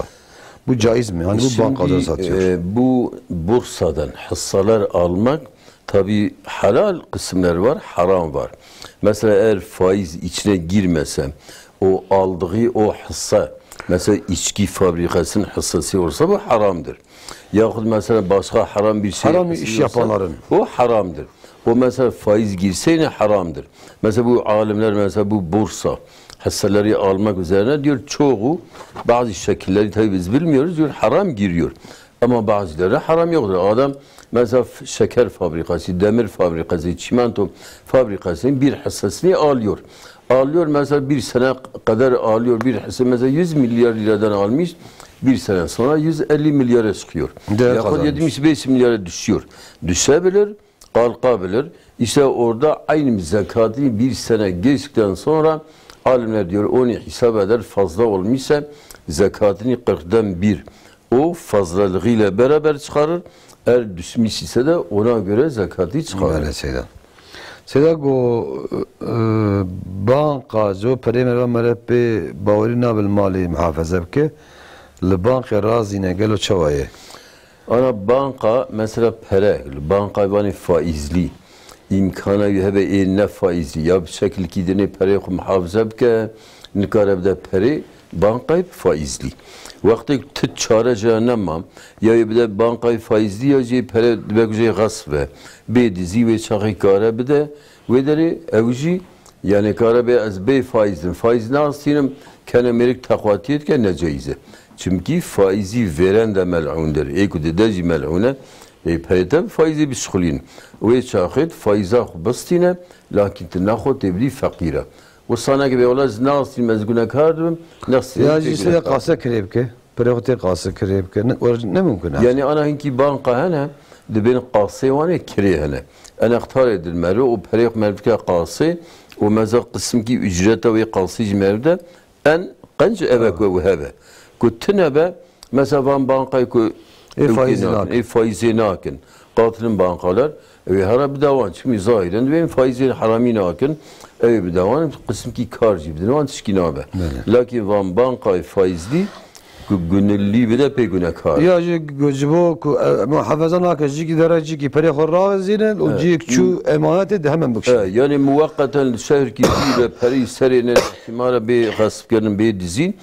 Bu caiz mi? Hani bu Şimdi, bankada satıyor. e, bu borsadan hisseler almak tabii halal kısımları var, haram var. Mesela eğer faiz içine girmese, o aldığı o hisse, mesela içki fabrikasının hissesi olsa bu haramdır. Yahut mesela başka haram bir şey Haram hissesi iş olsa, yapanların. o haramdır. O mesela faiz girse yine haramdır. Mesela bu alimler mesela bu borsa hisseleri almak üzerine diyor çoğu bazı şekilleri tabii biz bilmiyoruz diyor haram giriyor. Ama bazıları haram yoktur. Adam mesela f-, şeker fabrikası, demir fabrikası, çimento fabrikasının bir hissesini alıyor. Alıyor mesela bir sene kadar alıyor bir hisse mesela yüz milyar liradan almış. Bir sene sonra yüz elli milyara çıkıyor. Değer Yahut kazanmış. yetmiş beş milyara düşüyor. Düşebilir, kalkabilir. İşte orada aynı zekatını bir sene geçtikten sonra alimler diyor onu hesap eder fazla olmuşsa zekatını kırktan bir o fazlalığıyla beraber çıkarır. Eğer düşmüş ise de ona göre zekatı çıkarır. Belê Seyda. Seyda ku, e, banka ji bo perê me re mere pê bawerî nabe li malê muhafaza bike, li bankê razî ne, gelo çawa ye? Ana banka, mesela pere, li bankayê vanê faîzlî, îmkana wî hebe ê ne faîzlî, ya bi şekilkî dinê perê xwe muhafaza bike, nikare bide perê, bankayê bi faîzlî. Wextê tu çare jê nema, ya wê bide bankayê faîzlî ya jê pere dibe ku jê xesf be. Bê dizî wê çaxê kare bide, wê derê ew jî, yanê kare bê ez bê faîz dim, faîz nastînim, kene mêrik texwatiyê dike, ne caiz e. Çimkî faîzî vêren de mel'ûndir. Ê ku dide jî mel'ûn e, ê perê te bi faîzê bişixulîn. Wê çaxê tu faîza xwe bistîne, lakîn tu nexwe tê bidî feqîre. Wisa neke bê wela ez nastînim, ez gunekar dibim, nexwe Ya tê jî sê gunekar. qase kirê bike. Perê xwe tê qase kirê bike. Ne, wer-, ne mumkin e. Yani ana hinkî banka hene, dibên qasê wan ê kirê hene. Enextarê dil meriv û perê xwe meriv dike qasê û meza qisimkî ücreta wê qasê jî meriv de en qenc eve ku ew hebe. Ku tune be, mesela van bankayê ku Ê ew faîzê tê nakin, nakin. ê faîzê nakin. Qatilin bankalar, ew ê hera bide wan. Çimkî zahiren divên faîzê heramî nakin, ew ê bide wan, qisimkî kar jî bidin wan tişkî nabe. Belê. Lakin van bankayê faîzlî ku gunillî bide pê gunekar. Ya jî ku ji bo ku, e, muhafaza nake, jîkî dere jîkî perê xwe rawezînin û Evet. cîyek çû emanetê de hemen bikişînin. Evet, yani muweqqeten li şehrkî dî ve perî serê ne ihtimale bê xesfkirin, bê dizîn,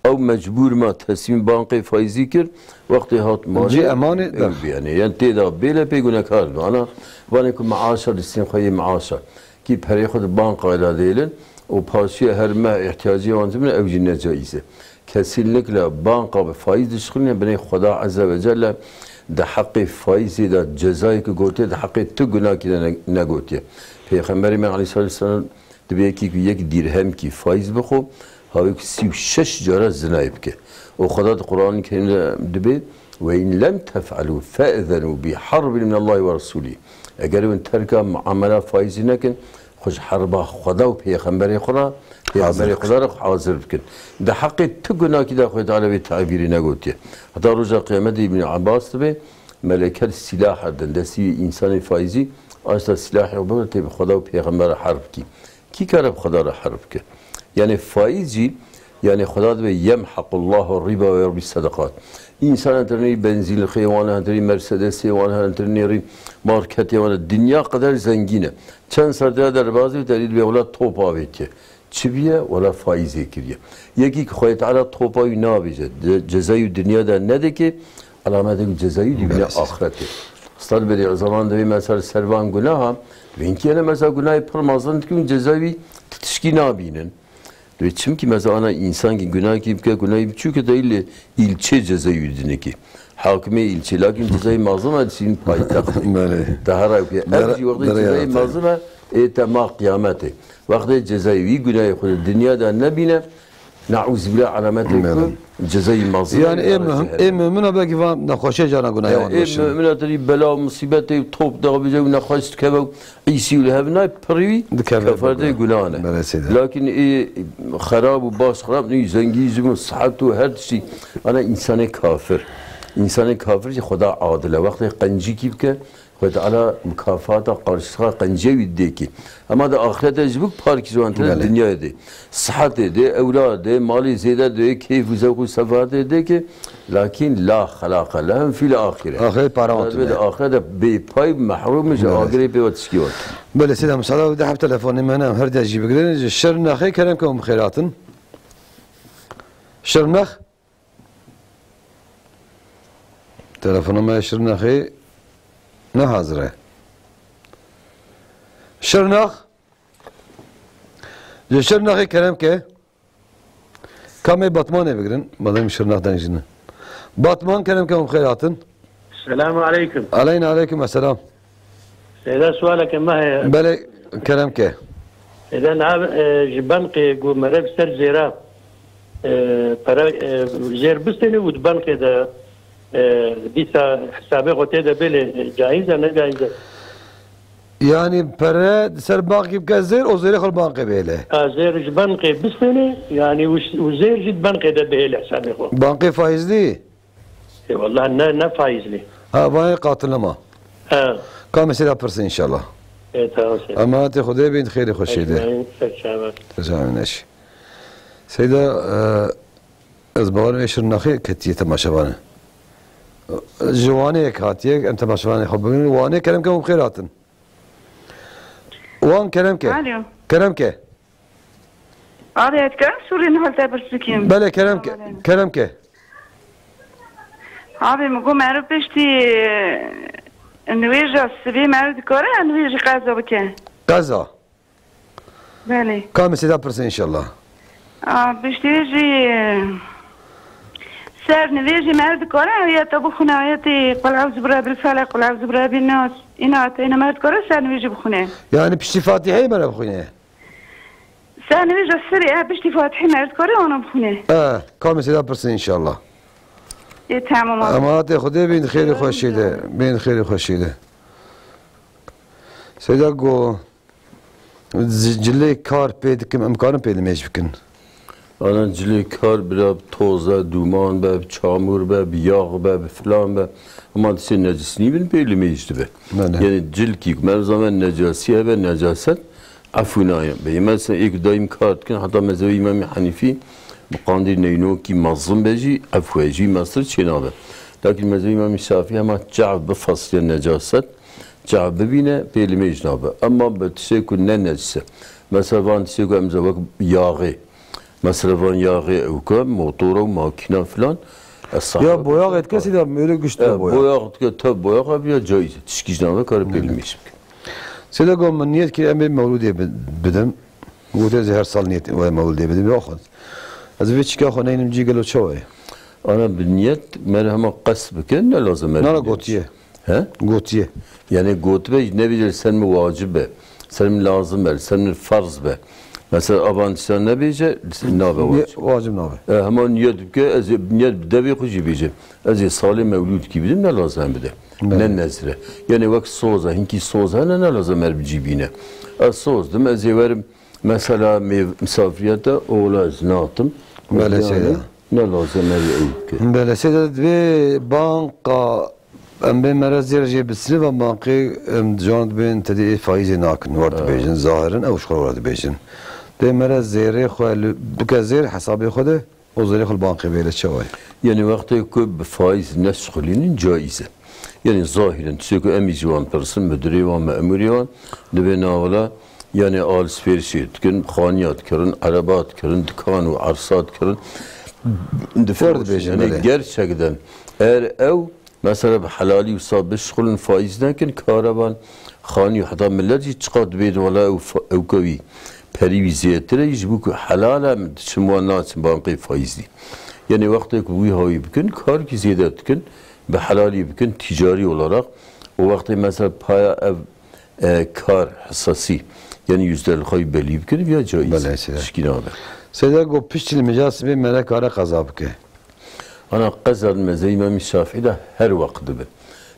ew mecbûr ma teslîm bankê faîzî kir, wextê hat malê Cî emanê ew de. biyane. Yani tê de bêle pê gunekar be. Ana vanê ku meaşa li sîn xwe yê meaşa. Kî perê xwe di bankayê de dêlin û paşiya her meh ihtiyacê wan dibin, ew jî ne caiz e. Kesinlikle banka bi faîz dişixulîne, binê Xweda Azze ve Celle di heqê faîzê de cezayeke gotiye, di heqê tu gunakî de ne-, negotiye. Pêxemberê me aleyhissalatu vesselam dibê yekî ku yek dîrhemkî faîz bixwe, ha wê ku sî û şeş cara zinayê bike. Û Xweda di Qur'anê Kerîm de dibê, Ve in lem tef'elû fe'zenû bi harbin min Allahi ve Resûlî. Eger hûn terka muamela faîzî nekin, xwe ji herba Xweda û Pêxemberê xwe re, Pêxemberê Hazir. Xwe re xwe hazir bikin. Di heqê tu gunakî de Xwedê Teala vê tebîrê negotiye. Heta roja qiyametê Îbn Abbas dibe, meleke sîlah herdin destî wî însanê faîzî, aşta sîlahê xwe bibe tê bi Xweda û Pêxember re herb bikî. Kî kare bi Xweda re herb bike? Yani faiz jî, yani Xweda dibe, "Yemhaqullahu riba ve yurbi sadaqat." Însan entirnî benzînlixê wan, entirnî Mercedesê wan, entirnî rî marketê wan, dinya qeder zengîn e. Çend sal diya derbazî û terî dibe wela top avêtiye. Çi biye? Wela faizê kiriye. Yekî ki Xwedê Teala topa wî nabêje, ce-, cezayî dinya de nedike, alametê ku cezayî dibîne Belê. Axretê. Stal berî zaman divê me ser, ser van gunaha, vênkiyene mesela gunahê pir mezin dikin, cezayî tişkî nabînin. Divê çimkî mesela ana însankî gunahekî bike, gunahî biçûk e, de îlê îlçê cezayî dinekî. Hakimê îlçê, lakin cezayî mezin e, çîn paytextê. Belê. Te her ew ke, ev Dere-, jî wextê derê cezayî yaratê. Mezin e, ê te ma qiyametê. Wextê cezayî wî gunahê xwe di dinya de nebîne, neûzubîllah, alametê Belê. Ku cezayî mezin Yani e, ê ara mühim, cehennem. Ê mümina belkî van nexweşiya cana gunahê Ya, wan ê başin. Mümina terî bela û musîbetê û top da bije û nexweş dikeve û îsî û li hev nayê pirî wî Dikeve kefaretê bikeve. Gunahane. Belê seyde. Lakin ê xerab û baş xerab nî zengî jim û sihet û her tiştî ana însanê kafir. Însanê kafir jî Xweda adil e. Wextê qencîkî bike, Xwedê Teala mukafata qarşiha qencê wî didê kî. Ema di axirete ji bo parkî ji wan tine Belê. Dinyayê de. Sihetê de, ewladê, malê zêde de, keyf û zewq û sefahatê de ki, lakin la xelaqa lehum fîl axire. Axirê para wan Xwedê tine. Axirete bê pay, mehrum ji Belê. Agirê pê ve tişkî wan. Belê, seyda, misala de hep telefonê me ne, her de jî bigirin. Ji Şirnexê kerem ke hûn bi xêr hatin. Şirnex? Telefona me Şirnexê ne hazir e. Şirnex. Ji Şirnexê kerem ke. Kamê Batmanê bigirin. Madem Şirnex deng jî ne. Batman kerem ke hûn bi xêr hatin. Selamu aleykum. Aleyna aleykum esselam. Seyda, sualeke me heye. Belê, kerem ke. Seyda, nav, e, ji banqê ku meriv ser zêra, e, pere, e, zêr bistêne û di banqê de, e, dîsa hesabê xwe tê de bêle, e, caiz e, ne caiz e? Yani pere ser banqê bike zêr, o zêrê xwe li banqê bêle. Ha, zêr ji banqê bistêne, yani û, û zêr jî di banqê de bihêle hesabê xwe. Banqê faizlî? E, wallah ne, ne faizlî. Ha, vayê qatil nema. Ha. Kamê seyda pirsin inşallah. E, tamam seyda. Emanetê Xwedê bin, xêrê xweşê de. Ecmaîn, ser çavan. Ser çavan neşî. Seyda, e, ez bawerim ê Şirnexê ketiye temaşevanê. Ji Wanê yek hatiye, em temaşevanê xwe bibînin. Wanê kerem ke hûn bi xêr hatin. Wan kerem ke. Alo. Kerem ke. Abi, ez karim sûrî nihal te pirs bikim? Belê, kerem ke. Kerem ke. Abi, min got meriv piştî, e, nivêja sibê meriv dikare nivêjî qeza bike? Qeza? Belê. Kamê seyda pirsin inşallah. A, piştî jî, e, ser nivêjî meriv dikare ayeta bixwine, ayetê Qul eûzû bi Rebbil Felek, Qul eûzû bi Rebbin Nas. Îna ayetê meriv dikare ser nivêjî bixwine. Yani piştî Fatîheyê meriv bixwine? Sen nivêja serê, e, piştî Fatihê meriv dikare ana bixwîne. E, kamê seyda pirsin inşallah. Ê, tamam abi. Emanetê Xwedê bin, xêrê xweşê de. Bin, xêrê xweşê de. Seyda go, z-, cilê kar pê dikim, em karin pê limêj bikin? Ana cilê kar bira bi toz e, dûman be, bi çamûr be, bi yax be, bi filan be. Hema tiştê necis nîbin pê limêj dibe. Belê. Yani cilkî ku me zamen necasî hebe, necaset, efû nayê. Bê mesela êk daîm kar dikin, heta mezhebê Îmamê Henîfî bi qandî neynokî mezin be jî, efû e jî mestir çênabe. Lakin mezhebê Îmamê Şafî hema çav bifesliye necaset, çav bibîne, pê limêj nabe. Emma bi tiştê ku ne necis e. Mesela van tiştê ku em ze wek yaxê. Mesela van yaxê ew ke, motora û makîna filan, ez Ya sahiba boyax et kesî de öyle güçlü E, boyax. Boyax dike, tev boyax e, ya caiz e. Tişkî ji nave kare pê limêj bike. Seyda got, min niyet kir em ê mewlûdê bi-, bidim. Got, ez ê her sal niyet wê mewlûdê bidim. Ya xwe. Ez vê çika xwe neynim cî gelo çawa ye? Ana bi niyet, mere hema qest bike, ne lazim e Nana niyet. Gotiye. He? Gotiye. Yani gotibe, nebî ser min wacib be, ser min lazim be, ser min ferz be. Mesela, ava nişan nebêje, nabe wacib. Wacib nabe. E, hema niyet bike, ez ê niyet bi devê xwe jî bêjim. Ez ê salê mewlûdkî bidim, ne lazim bide. Belê. Ne nezre. Yani wek soz e, hinkî soz hene, ne lazim er bi cî bîne. Ez soz dim, ez ê werim, mesela, mêv-, misafiriyete, ola ez natim. Belê, Yani, seyda. Ne lazim er ew bike. Belê, seyda, divê banka Em bê mere zêr jê bi siliva bankê, em, can dibên tedê ê faîzê nakin, wer dibêjin, zahirin ew ji xwe wer dibêjin. Dê mere zêrê xwe li, bike zêr hesabê xwe de, û zêrê xwe li bankê bêle, çawa ye? Yani wextê ku bi faîz neşxulînin caiz e. Yani zahiren tiştê ku em ê ji wan pirsin, mudirê wan, memurê wan, dibê navila, yani alişverişê dikin, xaniya dikirin, ereba dikirin, dikan û ersa dikirin, Wer difiroşin. Dibêjin, Yani belê. Gerçekten eğer ew Mesela bi helalî wisa bişxulin, faîz nekin, karavan, xanî, heta millet jî çiqas dibê di wela ew fa-, ew kewî perî wî zêdetir e, ji bo ku helal e, min diçim wan naçim bankê faîzî. Yani wextê ku wî hawî bikin, karkî zêde dikin, bi helalî bikin, ticarî olarak. Û wextê mesela paya ev, e, kar hesasî, yani yüzde elli xwe belî bikin, viya caiz. Belê, seyda. Tişkî nabe. Seyda, go pişt li mija sibê mere kare qeza bike. Ana qeza li mezhebê Îmamê Şafîî de her wext dibe.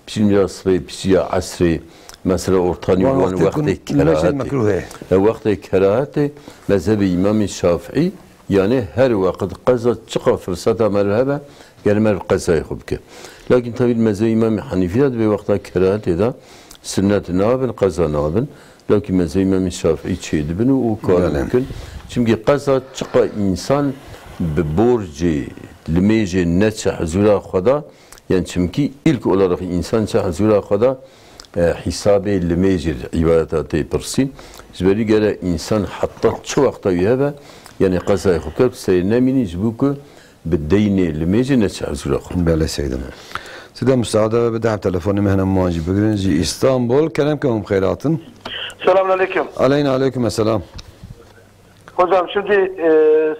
Piştî ya sibê, piştî ya esrê, mesela ortanî Wan wan wextê wextê ku nimêjên kerahete. Mekrûh e. E, wextê kerahete mezhebê Îmamê Şafîî, yani her wext qeza çiqa firseta me li hebe, gel me li qezayê xwe bike. Lakin tabii mezhebê Îmamê Henîfî de dibê wexta kerahetê de sünnet nabin, qeza nabin. Lakin mezhebê Îmamê Şafîî çêdibin û, û karin Belê. Bikin. Çimkî qeza çiqa însan bi borcê, limêjê neçe huzûra Xweda, yani çimkî ilk olarak însan çe huzûra Xweda, e, hîsabê limêjê îbadeta tê pirsîn. Ji berî gere însan heta çi wexta wî hebe, yani qezayê xwe bike, serê nemînî ji bo ku bi deynê limêjê neçe huzûra xwe. Belê seyda. Seyda, musaade bide, hem telefonê me hene, wan jî bigirin. Ji Îstanbul, kerem ke hûn bi xêr hatin. Selamun aleyküm. Aleyna aleyküm esselam. Hocam, şimdi, e,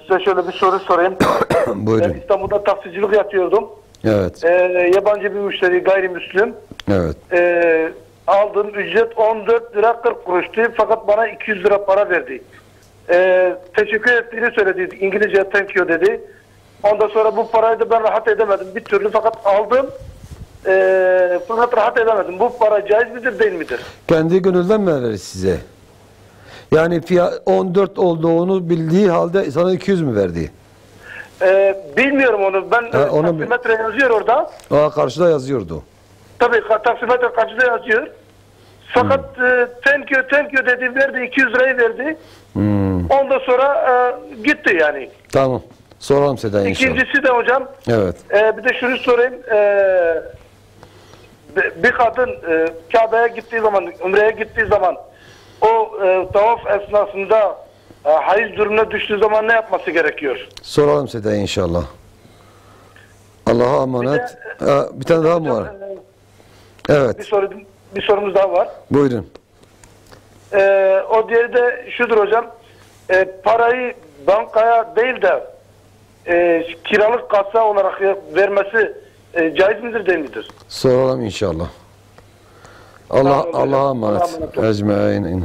size şöyle bir soru sorayım. Buyurun. Ben İstanbul'da taksicilik yapıyordum. Evet. E, yabancı bir müşteri, gayrimüslim. Evet. E, aldığım ücret on dört lira kırk kuruştu. Fakat bana iki yüz lira para verdi. E, teşekkür ettiğini söyledi. İngilizce thank you dedi. Ondan sonra bu parayı da ben rahat edemedim bir türlü, fakat aldım. E, fakat rahat edemedim. Bu para caiz midir, değil midir? Kendi gönülden mi verdi size? Yani fiya-, on dört olduğunu bildiği halde sana iki yüz mü verdi? E, bilmiyorum onu. Ben, Ha, e, onu bi- taksimetre yazıyor orada. Aa, karşıda yazıyordu. Tabii, ka-, taksimetre karşıda yazıyor. Fakat, Hmm. e, thank you, thank you dedi, verdi, iki yüz lirayı verdi. Hmm. Ondan sonra, e, gitti yani. Tamam. Soralım Seda inşallah. İkincisi de hocam, Evet. e, bir de şunu sorayım. E, bi-, bir kadın, e, Kabe'ye gittiği zaman, Umre'ye gittiği zaman o, e, tavaf esnasında, e, hayız durumuna düştüğü zaman ne yapması gerekiyor? Soralım Seda inşallah. Allah'a Bir emanet. de, Ha, bir tane daha mı hocam, var? e, Evet. bir soru, bir sorumuz daha var. Buyurun. Ee, o diğeri de şudur hocam. Ee, parayı bankaya değil de, e, kiralık kasa olarak vermesi, e, caiz midir, değil midir? Soralım inşallah. Allah, Sağ olun hocam. Allah'a emanet. Allah'a emanet olun. Ecmaîn.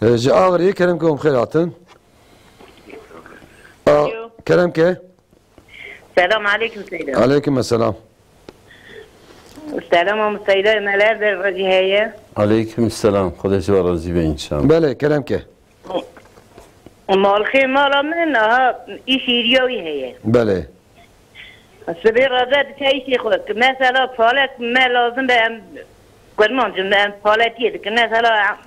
Ee, ji Agiriyê kerem ke hûn bi xêr hatin. Aa, Alo. Kerem ke. Selam aleyküm Seyda. Aleyküm selam. Selam Seyda, me li her der re jî heye. Aleyküm selam. Xwedê ji we razî be înşallah. Belê, kerem ke. Malxê mala min aha îş êriya wî heye. Belê. Sibê re ve diçe îşê xwe. Mesela palek me lazim be em kurmancin me em paletiyê dikin. Mesela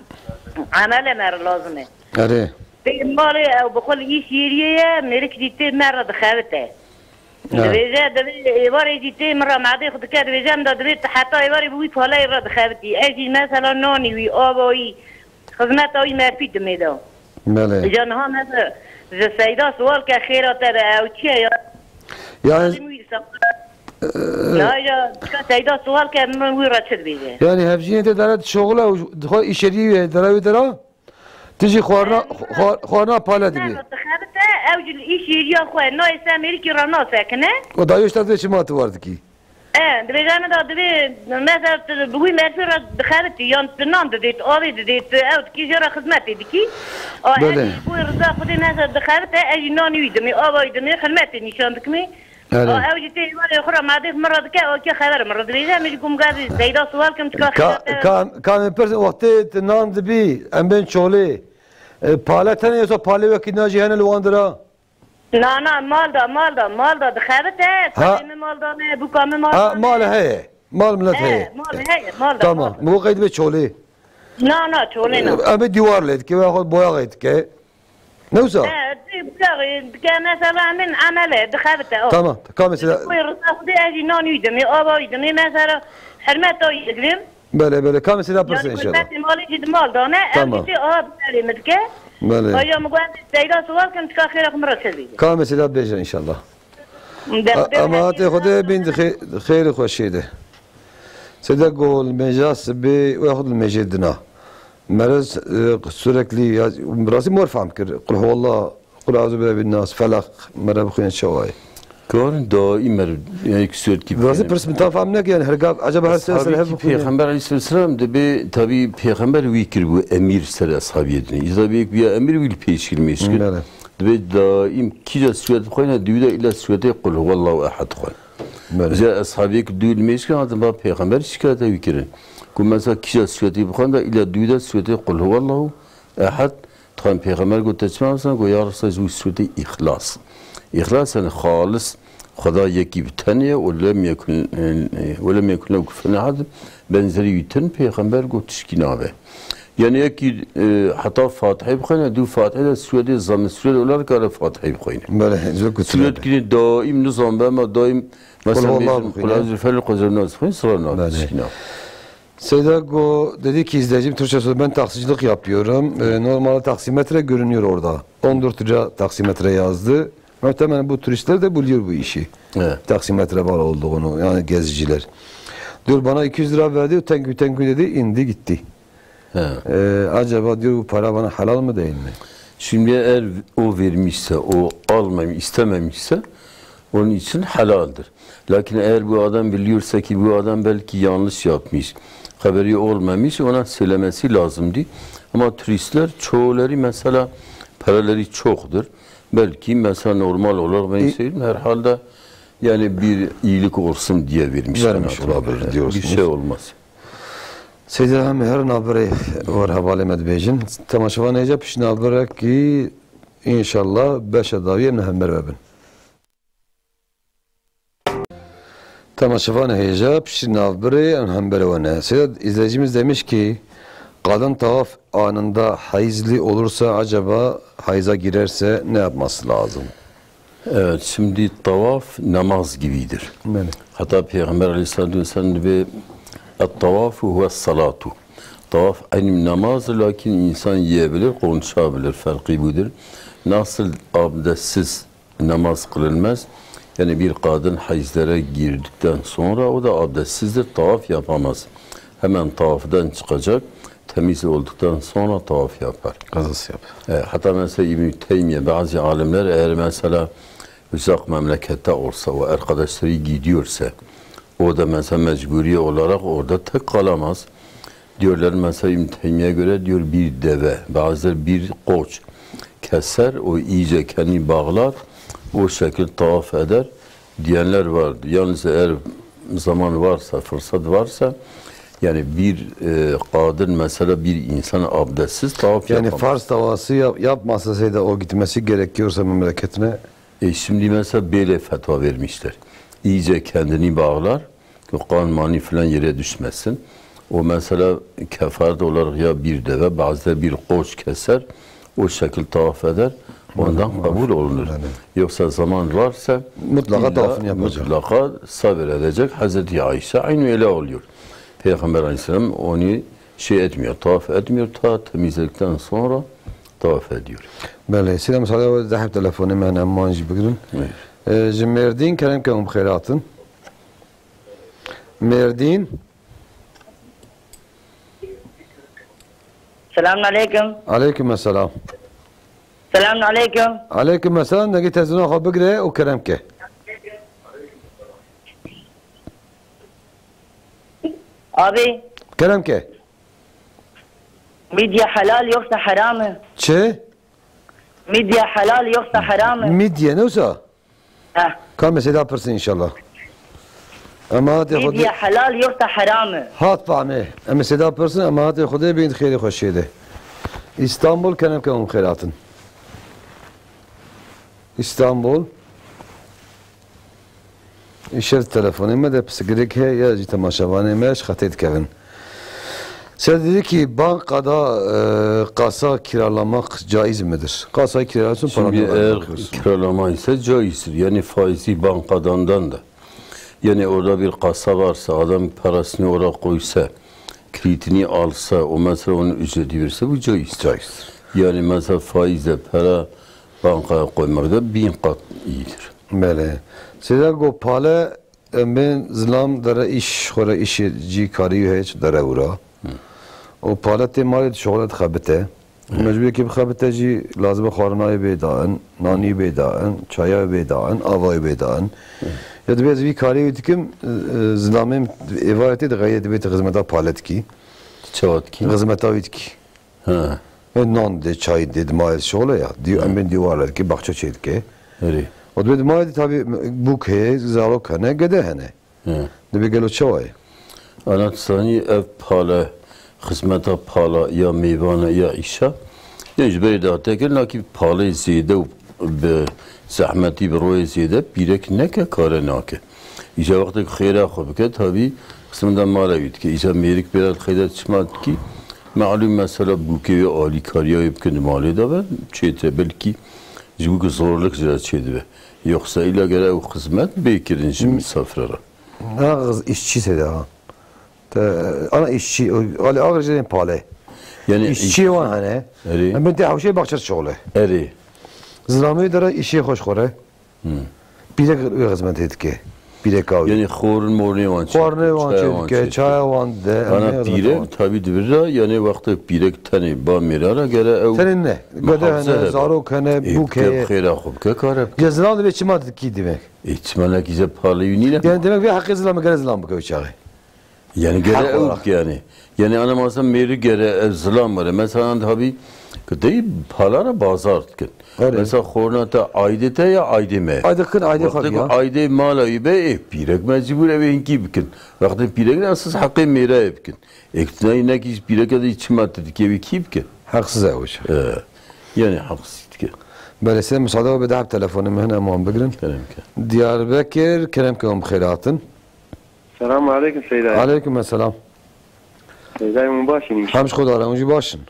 emele me re lazim e. Erê. Pê malê ew bi xwe li îş yêriyê ye, mêrik jî tê me re dixebite. Ha. Dibêje, divê êvarê jî tê min re madê xwe dike, dibêje, em da divê tu heta êvarê bi wî paleyê re dixebitî. Ez jî mesela nanî wî, ava wî, xizmeta wî merfî dimê de. Belê. Îca niha me ji, ji Seyda siwal ke, xêra te be, ew çi ye ya? Yani, Xadim wî sa-, Ee, Ya, ya, tika Seyda siwal ke, min wî re çi dibêje? Yani hevjînê te dere dişoxile û xwe îşerî wê dere wê dera? Tu jî xwarina, xwar-, xwarina pale dibî. Dixebite, ew jî li îş yêriya xwe nayê ser mêrikî re nasekine. O dayê ji te dibê çima tu war dikî? E, dibêje me da divê, mesela, tu bi wî merfî re dixebitî, yan tu nan didê, tu avê didê, tu ew dikî, jê re xizmetê dikî. A, Belê. Em jî bo rida Xwedê, mesela, dixebite, ez jî nanî wî dimê, ava wî dimê, xizmetê nîşan dikimê. Erê. A, ew jî tê êvarê xwe re, madê min re dike, a, kê xeber min re dibêje, min jî got, min gazî Zeyda siwal kim, çika Ka-, xelatê. Ka-, Kamê pirs, wextê tu nan dibî, em bên çolê. E, pale tenê, yoksa palê wekî nan jî hene li wan dira? Na, na, mal da, mal da, mal da dixebite, Ha. Kalê min mal da me, bûka min mal Ha, da me. Mal heye. Mal milet He, heye. Mal heye, mal da, Tamam. mal da. Bu qeyd be çolê. Na, na, çolê na. Em ê dîwar lê dike, veya xwe boya qeyd dike. Ne wisa? He, dî-, boya qeyd dike, mesela min emele, dixebite, o. Tamam, ka mesela Koy rıza xudi ez jî nan wî dimê, ava wî dimê, mesela hürmet o yigrim. Belê, belê. Ka mesela pirsê Yani inşallah. Hürmetê malê jî di mal da ne, ev Tamam. jî tê aha bi serê min dike. Belê. Haya min got, ez Zeyda siwal kim, çika xêra xwe min re çi bî. Ka mesela bêje inşallah. Ama hatê Xwedê bin xê-, xêr û xweşiyê de. Seyda got, li mêja sibê we xwe li mêjê dina. Meriz, e, sürekli ya, rastî mor fehm kir. Qul huwallah, qul euzu bi rebbin nas, felak, mere bixwîne çawa ye? Karin daîm mer, yani ki sürekli Rastî pirs min tam fehm neke, yani her gav, acaba her sene sene Eshabê hev ki bixwîne? Peyxember aleyhisselam dibê, tabi peyxember wî kiribû emîr ser eshabiyê dinê. Îza bê yek biya emîr wî li pêş kirmê şikir. Belê. Dibê daîm kîja sûret bixwîne, dû de îla sûretê Qul huwallahu ehad xwîn. Belê. Îza eshabê ki dû li mêşkin hatin ba peyxember şikayete wî kirin. Ku mesela kîja sûretê bixwîne, îla dû de sûretê Qul huwallahu ehad. Dixwîn peyxember got te çima bixwîne? Got ya Resulallah, ji wî sûretê îxlas. Îxlas yani xalis, Xweda yekî bi tenê ye, û lem yekun, û lem yekun lehu kufuwen ehad, benzerî wî tin, peyxember got tişkî nabe. Yani yekî, e, heta Fatihê bixwîne, dû Fatihê de sûretê zammê sûret olarak kare Fatihê bixwîne. Belê, ji ku Sûret sûret. Kirî daîm nizam be, ma daîm Qul mesela huwallah mêjin, bixwîne. Qul euzu bi felak, qul euzu bi nas bixwîne, sıra nabe, Belê. Tişkî nabe. Seyda go dedi ki izleyicim, Türkçe söz, ben taksicilik yapıyorum. E, normalde taksimetre görünüyor orada. On dört lira taksimetre yazdı. Muhtemelen bu turistler de biliyor bu işi. Evet. Taksimetre var olduğunu, yani geziciler. Diyor, bana iki yüz lira verdi, thank you, thank you dedi, indi gitti. He. E, acaba diyor, bu para bana helal mı değil mi? Şimdi eğer o vermişse, o almamış, istememişse, onun için helaldir. Lakin eğer bu adam biliyorsa ki bu adam belki yanlış yapmış, haberi olmamış, ona söylemesi lazımdı. Ama turistler çoğuları mesela paraları çoktur. Belki mesela normal olarak ben İ- söyleyeyim, herhalde yani bir iyilik olsun diye vermiş Vermiş herhalde. Olabilir Evet, diyorsunuz. Bir şey olmaz. Seyda, em her navbirê war hevalê me dibêjin. Temaşevanê hêja pişt navbirekî, înşallah beşa dawî em li hember ve bin. Temaşevanê hêja pişt navbirê em hember we ne. Seyda, izleyicimiz demiş ki, kadın tavaf anında hayızlı olursa acaba hayıza girerse ne yapması lazım? Evet, şimdi tavaf namaz gibidir. Belê. Hatta Peygamber aleyhissalatu vesselam dibe, "Et-tavafu huve salatu." Tavaf aynı namazdır, lakin insan yiyebilir, konuşabilir. Farkı budur. Nasıl abdestsiz namaz kılınmaz? Yani bir kadın hayızlara girdikten sonra o da abdestsizdir, tavaf yapamaz. Hemen tavafdan çıkacak, temiz olduktan sonra tavaf yapar. Kazası yapar. E, hatta mesela İbn-i Teymiye, bazı alimler eğer mesela uzak memlekette olsa, o arkadaşları gidiyorsa, o da mesela mecburi olarak orada tek kalamaz. Diyorlar mesela İbn-i Teymiye göre diyor bir deve, bazıları bir koç keser, o iyice kendini bağlar, o şekil tavaf eder diyenler vardı. Yalnız eğer zaman varsa, fırsat varsa, yani bir, e, kadın mesela bir insan abdestsiz tavaf Yani yapamaz. Farz tavası yap-, yapmasa Seyda o gitmesi gerekiyorsa memleketine? E, şimdi mesela böyle fetva vermişler. İyice kendini bağlar, o kan mani filan yere düşmesin. O mesela kefaret olarak ya bir deve, bazıları bir koç keser, o şekil tavaf eder, ondan Hı hı. kabul olunur. Yani. Yoksa zaman varsa Mutlaka illa tavafını yapacak. Mutlaka sabir edecek. Hazreti Ayşe aynı öyle oluyor. Peygamber aleyhisselam onu şey etmiyor, tavaf etmiyor, ta temizledikten sonra tavaf ediyor. Belê, sî de misale deheb telefonê me hene, em wan jî bigirin. Evet. Ee, ji Mêrdîn kerem ke hûn bi xêr hatin. Mêrdîn. Selamun aleyküm. Aleyküm selam. Selamun aleyküm. Aleyküm selam, dengê televîzyona xwe bigire û kerem ke. Abi, Kerem ke. Midye helal yoksa haram mı? Çi? Midye helal yoksa haram mı? Midye ne olsa? Heh. Ka mesela pirsin inşallah. Emanet Xwedê. Midye helal yoksa haram mı? Hat fahmi. Em mesela pirsin, emanet Xwedê bin xêrê xweşiyê de. İstanbul, kerem ke hûn xêr hatin. İstanbul. Îşev telefonê me de pisigirêk heye ya jî temaşevanê me ji xetê dikevin. Ser dedi ki bankada, e, kasa kiralamak caiz midir? Kasayı kiralıyorsun, paranı Şimdi eğer vermek lazım. Kiralama ise caizdir. Yani faizi bankadandan da. Yani orada bir kasa varsa, adam parasını oraya koysa, kilidini alsa, o mesela onun ücreti verirse bu caizdir. Caizdir. Yani mesela faizle para bankaya koymak da bin kat iyidir. Belê. Seyda got pale, em bên zilam dere îş, xwe re îşê cî karî heye çi dere wira. Hı. Û pale tê malê dişoxile dixebite. Hı. Mecbûrê kê bixebite jî lazim e xwarinayê bê dain, nanî bê dain, çaya bê dain, avayê bê dain. Hı. Ya dibê ez vî karî wî dikim, e, e, zilamê min êvarê tê dixeyê dibê tu xizmeta pale dikî. Çawa dikî? Xizmeta wî dikî. Ha. E, nan dê, çay dê, di mayê şole ya. Di, Ha. em bên dîwar dike, baxçe çê dike. Erê. O dibê di mayê de tabi bûk heye, zarok hene, gede hene. Ha. Dibê gelo çawa ye? Ana tu zanî ev pale, xizmeta pala ya mêvana ya îşa. Yê ji berê date kir, nakî palê zêde û bi zehmetî, bi royê zêde pîrek neke, kare nake. Îca wextek xêra xwe bike, tabî qismenda mala wî dike. Îca mêrik bêra dixeyde çima dikî? Malûm mesela bûkê wê alîkariya wê bikin di malê de be, çêtir e. Belkî ji bo ku zorlik ji re çêdibe. Yoksa îla gere ew xizmet bê kirin ji Hı. misafire re. Ha, kız işçi sede ha. Te, ana işçi, o, alî ağır jêrên pale. Yani İşçi iş- wan hene. Erê. Em bin te hewşê baxçe şoğle. Erê. Zilamê dere işê xweş xore. Hmm. Pîrek wê xizmetê dike. Pîreka wî. Yani xorn mornê wan çê Xornê wan çaya çê wan dike, çê çaya wan de, em Ana ê xizmeta pîrek wan. Tabi dibir de, yani wextek pîrek tenê ba mêra re gere ew Tenê ne. Gode muhafaza hene, hebe. Zarok hene, Ê, bûk bike heye. Xêra xwe bike, kare bike. Ya zilam dibê çima dikî demek? Ê, çima nekî ze palê wî nîne? Yani demek vê heqê zilam gere zilam bike wî çaxê. Yani gere Hak ew olarak. Bike yani. Yani ana masa mêri gere ev zilam were. Mesela an tabi ki dey pala re bazar dikin. Erê. Mesela xorna te aydê te ya aydê me. Aydê kin, aydê Wextê xwe ku ya. Aydê mala wî be, ê, pîrek mecbûr ev ê hinkî bikin. Wextê pîrek ne siz heqê mêrayê bikin. Ê, tu nayî nekî ji pîreke de çima tu dikê wî kî bike? Heqsiz e wisa. E, yani heqsiz dike. Belê, sê müsaade ve bir daha telefonum hene, em wan bigirin. Kerem ke. Diyarbekir, kerem ke hûn bi xêr hatin. Selamun aleyküm Seyda. Aleyküm selam. Seyda, hûn baş in inşallah. Hem ji Xwedê re, hûn jî baş in.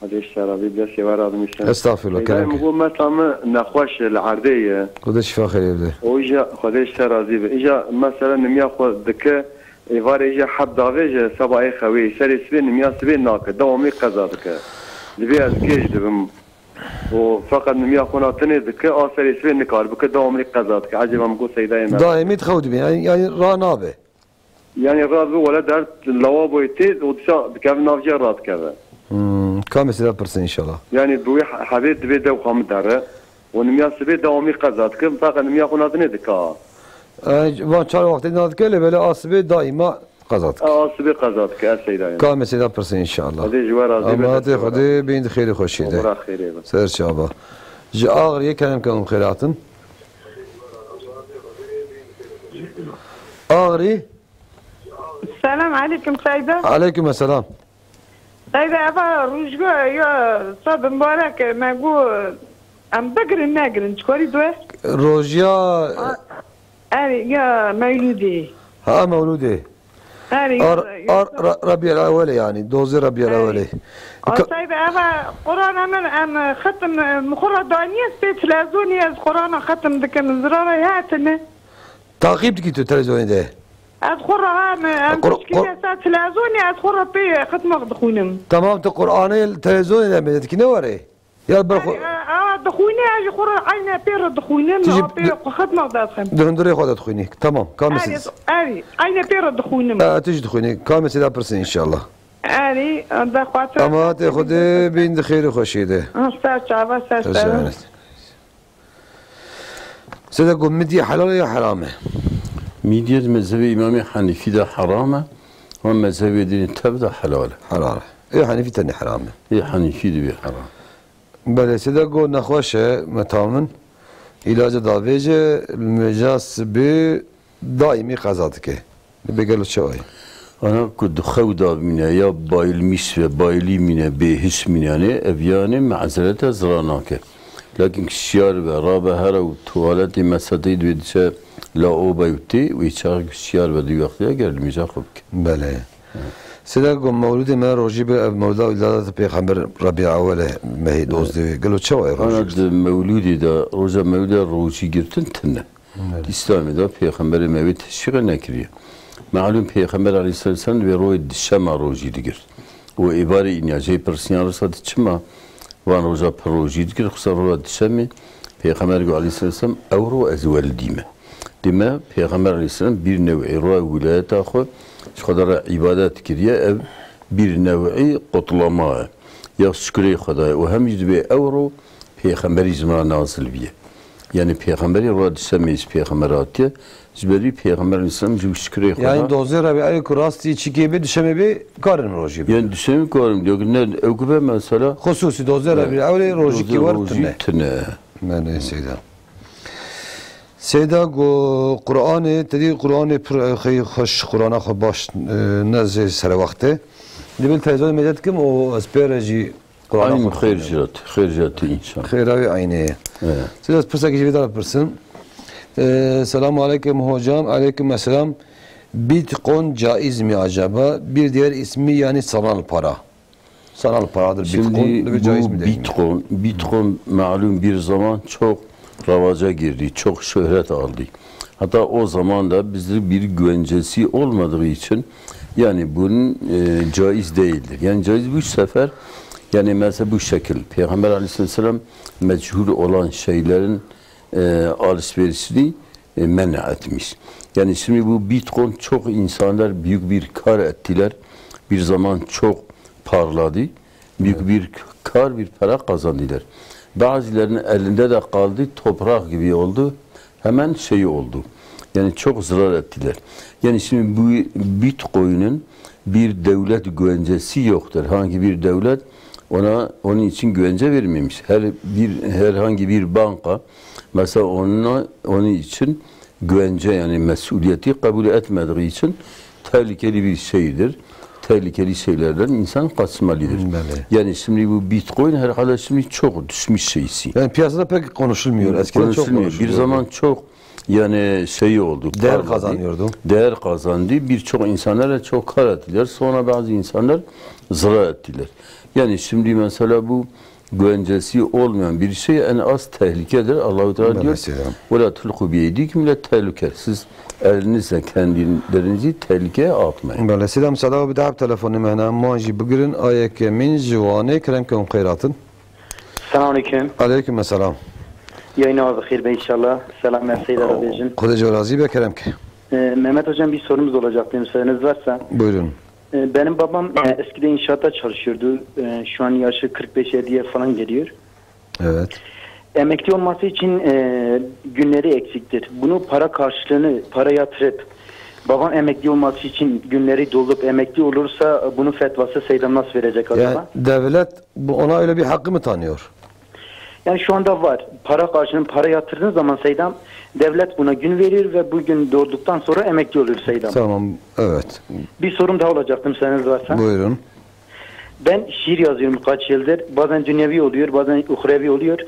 Xwedê ji te razî be, destê we razî be. Estağfurullah, Seyda, kerem min ke. Got mesela min nexweş li erdê ye. Xwedê şifa xeyrê bide. O îja Xwedê ji te razî be. Îja mesela nimiya xwe dike, êvarê îja heb davêje seba ê xewê, serê sibê nimiya sibê nake, dewamî qeza dike. Dibê ez gêj dibim. û feqet nimiya xwe na tenê dike, a serê sibê nikar bike, dewamlî qeza dike. Ecêba min got Seydayê me. Daîmî dixew dibî, yani, yani ra nabe. Yani ra dibe wele der lavaboyê tê û dîsa dikeve nav jê ra dikeve. Hmm, ka mesela pirsin inşallah. Yani bi wê he-, hebê dibê dew xwe min dere û nimiya sibê dewamlî qeza dike, feqet nimiya xwe na tenê dike. E, van çar wextê na dike, lê belê a sibê daîma Qeza dike. A, a sibê qeza dike, ez Seyda ye. Ka mesela pirsin inşallah. Xwedê ji we razî be, Amanetê destê we Xwedê razî. Bin di xêrê xweşiyê de. Xora xêrê be. Ser çava. Ji Agiriyê kerem ke hûn xêr hatin. Agirî. Selam aleyküm Seyda. Aleyküm selam. Seyda, eva rojga ya sed mubarek, me got em bigirin negirin, çikarî dwe? Rojiya A, erê, ya Mewlûdê. Ha, Mewlûdê. Erê, Ar, ya, ar, ya. Ra-, Rabiel Ewelê yani, dozê Rabiel Erê. Ewelê. A, Ka- Seyda, eva Qur'ana min em xetim, em xwe re daniye sê televizyonê ez Qur'ana xetim dikim, zirara hatine. Taqîb dikî tu televizyonê de? Ez xwe re em, em Qur-, pişkîne Qur- ser televizyonê ez xwe re pê xetmek dixwînim. Tamam, tu Qur'anê televizyonê de me dikî ne were? Ya ber xwe- Erê, e, ewa dixwîne, ez ji xwe re eyne pê re dixwînim, Tu jî a pê di- xwe xetmek de dixim. Di hundirê xwe de dixwînî. Tamam, ka Erê, mesî- erê, eyne pê re dixwînim. E, tu jî dixwînî. Ka mesî de pirsin inşallah. Erê, de xwe te- Ama te xwe de bin di xêr û xweşiyê de. Ha, ser çava, ser Ser çava. çava. Sede ku midye helal e ya heram e? Midye di mezhebê Îmamê Henîfî de heram e. Ma mezhebê dînê tev de helal e. Helal e. Ê Henîfî tenê heram e. Ê Henîfî dibê heram. Belê, sêde got nexweş e, meta min. Îlaca davêje, li mêja sibê daîmî qeza dike. Dibê gelo çawa ye? Ana ku di xew de bimîne, ya bayilmîş ve bayilî mîne, bêhiş mîne, yanê ev yanê mezerete zira nake. Lakin kişiyar be, rabe here û tuwaletê meseteyî divê diçe laoba û tê, wê çaxê kişiyar be di wî wextê eger li mêja xwe bike. Belê. Sêde got mewlûdê me rojî bi, ev mewlida wîlada Pêxember Rebî Ewel e, mehê dozdê wê. Gelo çawa ye rojî Ana girtin? Di mewlûdê de, roja mewlûdê de rojî girtin tune. Belê. Di Îslamê de Pêxemberê me wê teşwîqe nekiriye. Malûm Pêxember aleyhisselam divê rojê dişema rojî digirt. Û êvarê îniya jê pirsiyan risa di çima van roja pir rojî digirt, xisa roja dişemê Pêxember got aleyhisselam, ew ro ez welidî me. Dime Pêxember aleyhisselam bir new'î roja wîlayeta xwe ji xwe de re îbadet kiriye, ev bir new'î qutlama ye. Ya şukurê Xwedayê û hem jî divê ew ro Pêxemberî ji me nazil bîye. Yanî Pêxemberî roja dişemê ji Pêxember hatiye, ji ber vî Pêxember aleyhisselam ji şukurê Xweda. Yanî dozdeh Rebî Ewê ku rastî çikê bê, dişemê bê, karin rojî bê. Yanî dişemê karin, yok ne, ew ku be mesela. Xusûsî dozdeh Rebî Ewê rojî ki wer tune. Tune. Belê seyda. Seyda got Qur'anê, te dî Qur'anê pir, e, xey xweş, Qur'ana xwe baş, e, ne zê serewextê. Dibê televîzyonê mêze dikim û ez pê re jî Qur'ana Aynî xwe xêr dixwînim. Jî re tê, xêr jî re tê înşallah. Xêra wî aynê ye. Evet. Seyda ez pirsekî ji vê de re pirsim. E, selamu aleykum hocam. Aleykum esselam. Bitcoin caiz mi acaba? Bir diğer ismi yani sanal para. Sanal paradır Şimdi Bitcoin, dibê caiz bu mi değil mi? Bitcoin, Bitcoin malum bir zaman çok ravaca girdi, çok şöhret aldı. Hatta o zaman da bizde bir güvencesi olmadığı için, yani bunun, e, caiz değildir. Yani caiz bu sefer, yani mesela bu şekil, Peygamber aleyhisselam meçhul olan şeylerin, e, alışverişini, e, men etmiş. Yani şimdi bu Bitcoin çok insanlar büyük bir kar ettiler. Bir zaman çok parladı. Büyük Evet. bir kar, bir para kazandılar. Bazılarının elinde de kaldı, toprak gibi oldu. Hemen şey oldu. Yani çok zarar ettiler. Yani şimdi bu Bitcoin'in bir devlet güvencesi yoktur. Hangi bir devlet ona, onun için güvence vermemiş. Her bir, herhangi bir banka mesela onunla, onun için güvence, yani mesuliyeti kabul etmediği için tehlikeli bir şeydir. Tehlikeli şeylerden insan kaçmalıdır. Belli. Yani şimdi bu Bitcoin herhalde şimdi çok düşmüş şeysi. Yani piyasada pek konuşulmuyor. Eskiden çok Konuşulmuyor. Bir konuşuluyordu. Zaman çok yani şey oldu, Değer parladı. Kazanıyordu. Değer kazandı. Birçok insanlara çok kar ettiler. Sonra bazı insanlar zarar ettiler. Yani şimdi mesela bu güvencesi olmayan bir şey en az tehlikedir. Allahu Teala diyor, Mesela. "Ve la tulku bi eydikum ila tehlike." Siz elinizle kendilerinizi tehlikeye atmayın. Belê, selam, selam, bi dahab telefonê me hene, em wan jî bigirin, ayeke min ji Wanê, kerem ke hûn xêr hatin. Selamünaleyküm. Aleyküm selam. Yayına bi xêr be inşallah. Selam ve seyda da bêjin. Xwedê ji we razî be, kerem ke. Ee, Mehmet hocam, bir sorumuz olacaktı müsaadeniz varsa. Buyurun. Ee, benim babam, e, eskiden inşaatta çalışıyordu. Ee, şu an yaşı kırk beş elliye falan geliyor. Evet. Emekli olması için, e, günleri eksiktir. Bunu para karşılığını, para yatırıp babam emekli olması için günleri dolup emekli olursa bunun fetvası Seydam nasıl verecek acaba? Yani devlet bu, ona öyle bir hakkı mı tanıyor? Yani şu anda var. Para karşılığını para yatırdığın zaman Seydam, devlet buna gün verir ve bu gün dolduktan sonra emekli oluyor Seydam. Tamam, evet. Bir sorum daha olacaktı müsaadeniz varsa. Buyurun. Ben şiir yazıyorum kaç yıldır. Bazen dünyevi oluyor, bazen uhrevi oluyor.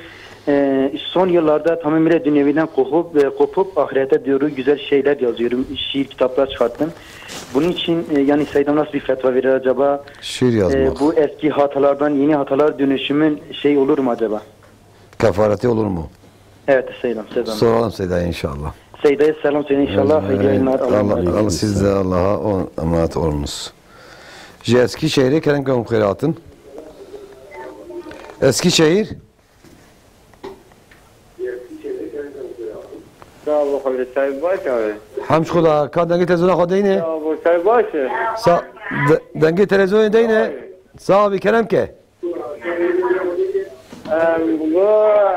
Ee, son yıllarda tamamıyla dünyeviden kopup, e, kopup ahirete doğru güzel şeyler yazıyorum. Şiir kitaplar çıkarttım. Bunun için, e, yani Seydam nasıl bir fetva verir acaba? Şiir yazmak. E, bu eski hatalardan yeni hatalar dönüşümün şey olur mu acaba? Kefareti olur mu? Evet Seydam, Seydam. Soralım Seyda'ya inşallah. Seyda'ya selam söyle inşallah. Evet, hayırlı yayınlar. Allah'a emanet olun. Allah, Allah, siz de Allah'a o-, emanet olunuz. Ji Eskişehirê kerem ke hûn xêr hatin. Eskişehir. Sağ ol, xwedê çay baş abi. Hem ji xwe de, ka dengê televizyona xwe deyne. Sağ ol, çay baş e. Sa-, de-, dengê televizyonê deyne. Abi. Sağ ol, kerem ke. Em, bu,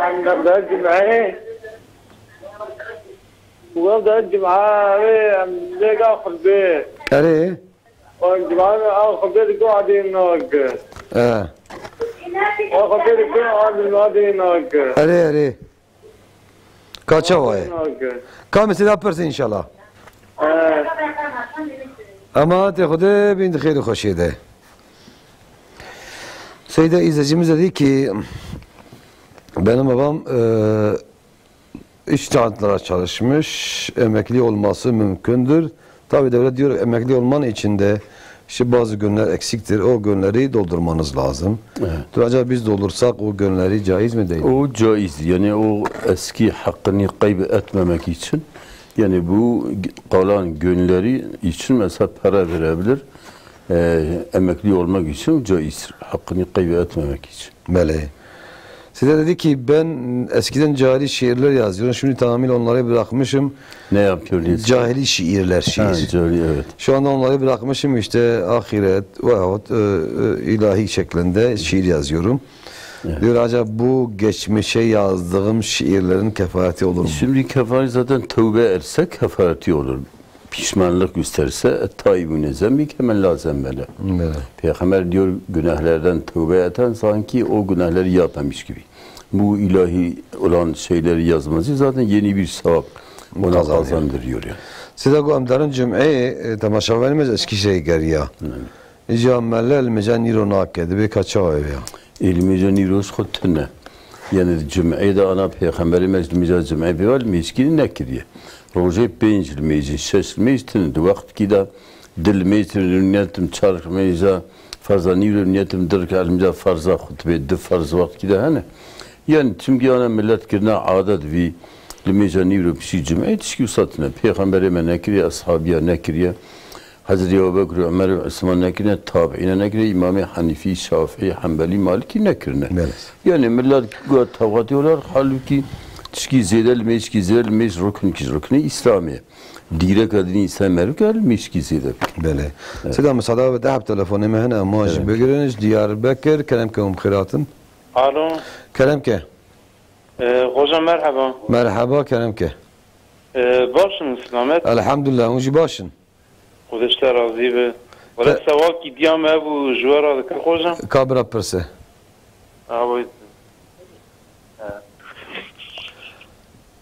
em, da, da, cum'e. Bu, da, cum'a, abi, em, dega xutbe. Erê. Ay, Kur'an, a Xwedê dike adê nake. E. A Xwedê dike adê, adê nake. Erê, erê. Ka çawa ye? Adê nake. Ka mesela pirse inşallah. E. Ama te Xwedê bin xêr û xweşiyê de. Seyda izleyicimiz dedi ki, benim babam, e, üç saatlara çalışmış, emekli olması mümkündür. Tabii devlet diyor, emekli olman için de işte bazı günler eksiktir. O günleri doldurmanız lazım. Evet. Dur, acaba biz doldursak o günleri caiz mi değil? O caiz, yani o eski hakkını kaybetmemek için, yani bu kalan günleri için mesela para verebilir. E, emekli olmak için caiz, hakkını kaybetmemek için. Belê. Size dedi ki, ben eskiden cahili şiirler yazıyorum, şimdi tamamıyla onları bırakmışım. Ne yapıyor diye. Cahili şiirler, şiir. Ha, cahili, evet. Şu anda onları bırakmışım, işte ahiret veyahut, e, e, ilahi şeklinde şiir yazıyorum. Evet. Diyor, acaba bu geçmişe yazdığım şiirlerin kefareti olur mu? Şimdi kefaret zaten tövbe etse kefareti olur. Pişmanlık gösterse, "Taibune zembik hemen la zembele." Evet. Peygamber diyor, günahlardan tövbe eden sanki o günahları yapmamış gibi. Bu ilahi olan şeyleri yazması zaten yeni bir sevap ona kazandırıyor yani. Size ku em derin cum'ê, e, temaşevanê me ji Eskişehirê geriya. Evet. Îca mele li mêja nîro nake, dibê ka çawa ev ya? Ê, li mêja nîro ji xwe tune. Yani cum'ê de ana peyxemberê me ji li mêja cum'ê pê ve li mêjkî nekiriye. Rojê pênc li mêjê, şeş li mêj tune. Di wextkî de di li mêj tune, niyetim çar li mêja ferza nîro, niyetim du rik'a li mêja ferza xutbê, du ferz wextkî de hene. Yani çimkî ana millet kirine adet vî li mêja nîro piştî cum'ê tişkî wisa tune. Peyxemberê me nekiriye, eshabiya nekiriye. Hezretî Ebu Bekir û Ömer û Osman nekirine, tabiîne nekirine, Îmamê Henîfî, Şafîî, Henbelî, Malikî nekirine. Belê. Yani millet got tevqatî olar, halbuki tişkî zêde li mêj, tişkî zêde li mêj rukn kî ji ruknê Îslamê ye. Dîreka dinê Îslamê merivke li mêjkî zêde bike. Belê. Evet. Seyda, misada ve dehab telefonê me hene, em wan jî bigirin, ji Diyarbekir, kerem ke hûn bi xêr hatin. Alo. Kerem ke. Ee, hocam merhaba. Merhaba, kerem ke. Ee, baş in, selamet? Elhamdülillah, hûn jî baş in. Xwedê ji te razî be. Wele Ke- sewakî diya me hebû ji we re dikir xocam. Ka bira pirse. Awe.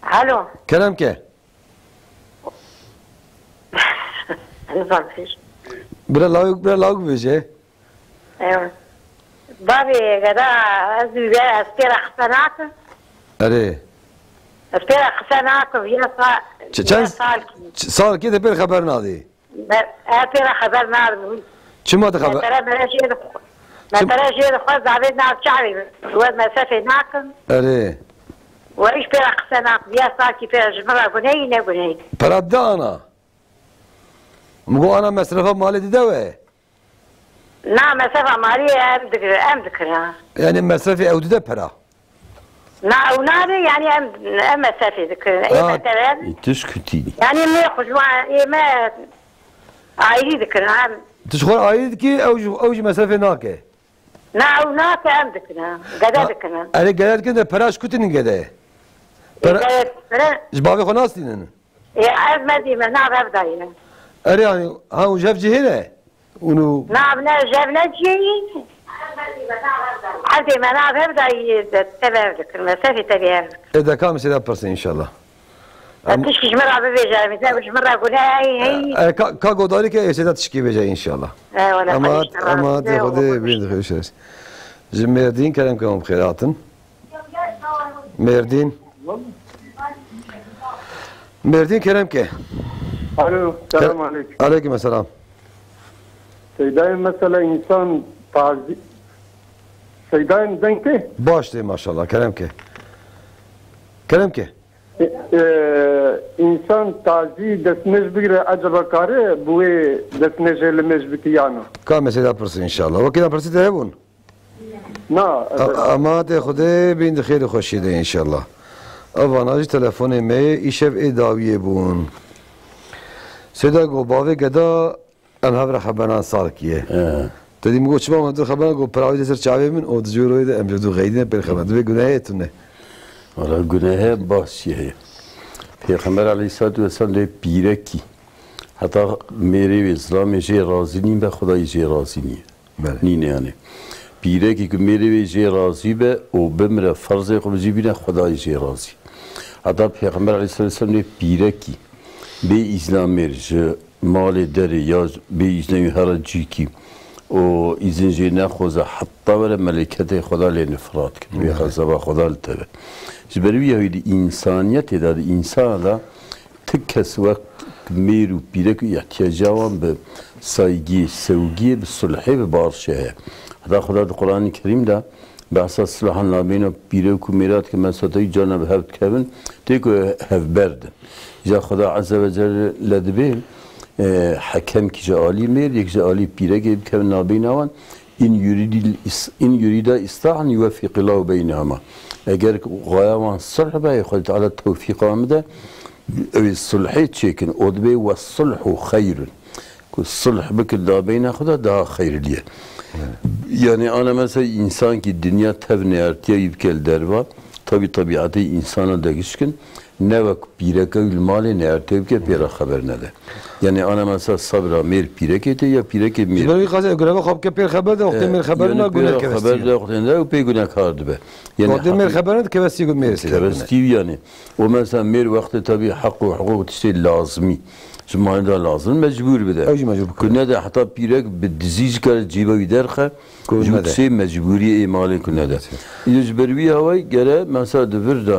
Alo. Kerem ke. Nizam pêş. Bira lawik, bira lawik bêje. Ew. Bavê geda ez û vê ez pê re qise nakim. Erê. Ez pê re qise nakim, ya sa-, Ç-, ya çend salkî. Ç-, salkî te pê re xeber nadî? Me, ez pê re xeber nadim. Çima te xeber? Me tere, me jê de, me Çim- tere jê de xwest davêt nav çavê. Wez mesefê nakim. Erê. We îş pê re qise nakim. Ya salkî pê re ji min re guneyî ne guneyî. Pera dide ana. Min got ana mesrefa malê dide we. Na, mesefa maliyê em dikir-, em dikirin. Yani mesrefê ew dide pera? Na, ew nabe, yani em, em mesefê dikirin. Ê Ha. me teber. Ê, tu ji kutî. Yani me xwe ji wan, ê me ayrî dikirin, em. Tu ji xwe ayrî dikî, ew ji, ew ji mesrefê nake. Na, ew nake, em dikirin. Gede Ha. dikirin. Erê gede dikin de pera ji kutî nin gede? Ê, Pera, gede, pera. Ji bavê xwe nastînin? Ê, ev mezî me nav ev dayî. Erê, yani, ha, û jev cihê ne? Ûno Na, ne, jev ne cihê. Evdê me nav ev dayî, te ve ev dikir, me sefê te ve ev dikir. E, de ka em sêda pirsin inşallah. Em tişkî ji min re bibêje, em ji min re gune, hey, hey. E, ka, ka godarî ke ê sêda tişkî bêje inşallah. E, wele Ama, Xwedê ji te ama razî te be, Xwedê Allah bin dixwe şer. Ji Mêrdîn kerem ke em bi xêr hatin. Mêrdîn. Mêrdîn kerem ke. Alo, Ke-, selam aleyküm. Aleyküm selam. Seydayê mesela insan tazi-, Seydayê deng tê? Baş tê maşallah, kerem ke. Kerem ke. E, e, insan tazî destmêj bigire, eceba kare bi wê destmêjê limêj bike ya na? Ka mesela pirsin inşallah. Wekî na pirsî te hebûn? Na, A-, ama tê Xwedê bîn di xêr û xweşiyê de înşellah. Ev vana jî telefonê me yê, îşev ê dawiyê bûn. Sêda got, bavê geda em hev re xeberna sal kiye. He. Te dî min got, çima me tu xeberna got, piravî de ser çavê min, û di jûroyê de em ji du xeydîne pêr xeber. Divê gunehê tune. Wala gunehe baş çi heye. Pêxember aleyhissalatu vesselam dê pîrekî Heta mêrê wê zilamê jê razî nîn be, Xwedayî jê razî nîye. Belê. Nîne yani. Pîrekî ku mêrê wê jê razî be û bimire, ferzê xwe bijî bîne, Xwedayî jê razî. Heta Pêxember aleyhisselam lê pîrekî bê îzna mêr ji malê derê ya bê îzna wî here cîkî û îzin jê nexwaze, heta were meleketê Xweda lê nifrat kir. Wê Evet. xezeba Xweda li te be. Ji ber wî ya wî di însaniyetê de, di însana de, Ti kes wext mêr û pîrek û îhtîyaca wan bi saygiyê, sewgiyê, bi sulhê, bi barişê heye. Heta Xweda di Quranê Kerîm de behsa sulhan nabeyna pîrek û mêra dike, mesela tevî cana bi hev dikevin, tê ku hevber din. Îja Xweda Azze ve Celle dibê, e, hekemkî ji alî mêr, yek ji alî pîrekê bikevin nabeyna wan, in yurîdî is-, in yurîda îslahan yuweffiqillahu beynehuma. Eger xwaya wan sulh be, Xwedê Teala tewfîqa min de, ew ê sulhê çêkin. O dibê wesulhu xeyrun. Ku sulh bikir da beyna xwe de daha xeyrlî ye. Yani ana mesela însankî dinya tev neyartiya wî bike li derva, tabî tebîetê însana degişkin, ne wek pîreke wî li malê neyartiya bike pê re xeber nede. Yani ana mesela sabra mêr pîrekê tê ya pîrekê mêr. Ji ber wî qazê ew gireva xwe bike pêr xeber de, wextê E, mêr xeber yani na pêra gune kevestî. Xeber de wextê ne, ew pê gunekar dibe. Yani Wextê mêr haqî-, xeber nede kevestî gu mêr sê kevestî yani. O mesela mêr wextê tabî heq û hiqûq tiştê lazimî. Ji malê de lazim mecbûr bide. Ew jî mecbûr bikare. Ku nede heta pîrek bi dizî ji kare cîba wî derxe. Ku ji nede. Tiştê mecbûriyê ê malê ku nede. Îro ji ber wî hawayî gere mesela di vir de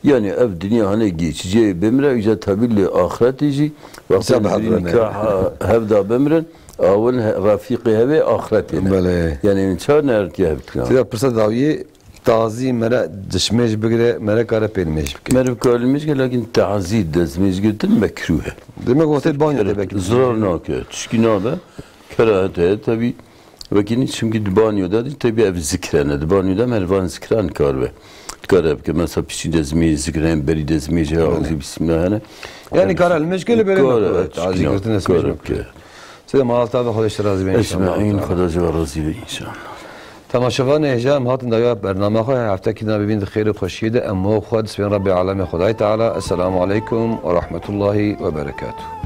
Yani ev dinya hene geçici bimre, îca tabî li axretê jî wextê Hesab li birî hebirine. Nîkaha hev da bimrin, awin he-, refîqê hevê axretê ne. Belê. Yani min çar nertiye hev dikira. Sida pirsa dawiyê tazî mere dişmêj bigire, mere kare pêlmêj bike. Meriv kalimêj ke, lakin tazî dezmêj girtin mekruh e. Demek wextê banyo de belki. Zirar nake, tişkî nabe, kerahet heye, tabî. Wekî nî, çimkî di banyo de, di, tebî ev zikre ne. Di banyo de merivan zikran kar be. Dikare bike. Mesela piştî dezmê zikre, berî dezmê jê, Belê. Eûzû bismillah hene. Yani kare li mişkê li berê Kare, me, tazî çikîna, girtin ez kare pêş bike. Sede malta ve Xwedê ji te razî be inşallah. Ecmaîn, Xweda ji we razî be inşallah. Temaşevanê hêja em hatin dawiya bernama xwe, heftekî din bibîn di xêr û xweşiyê de, em û xwe di spên Rebbê Alemê Xwedayê Teala. Esselamu aleykum ve rahmetullahi ve berekatuh.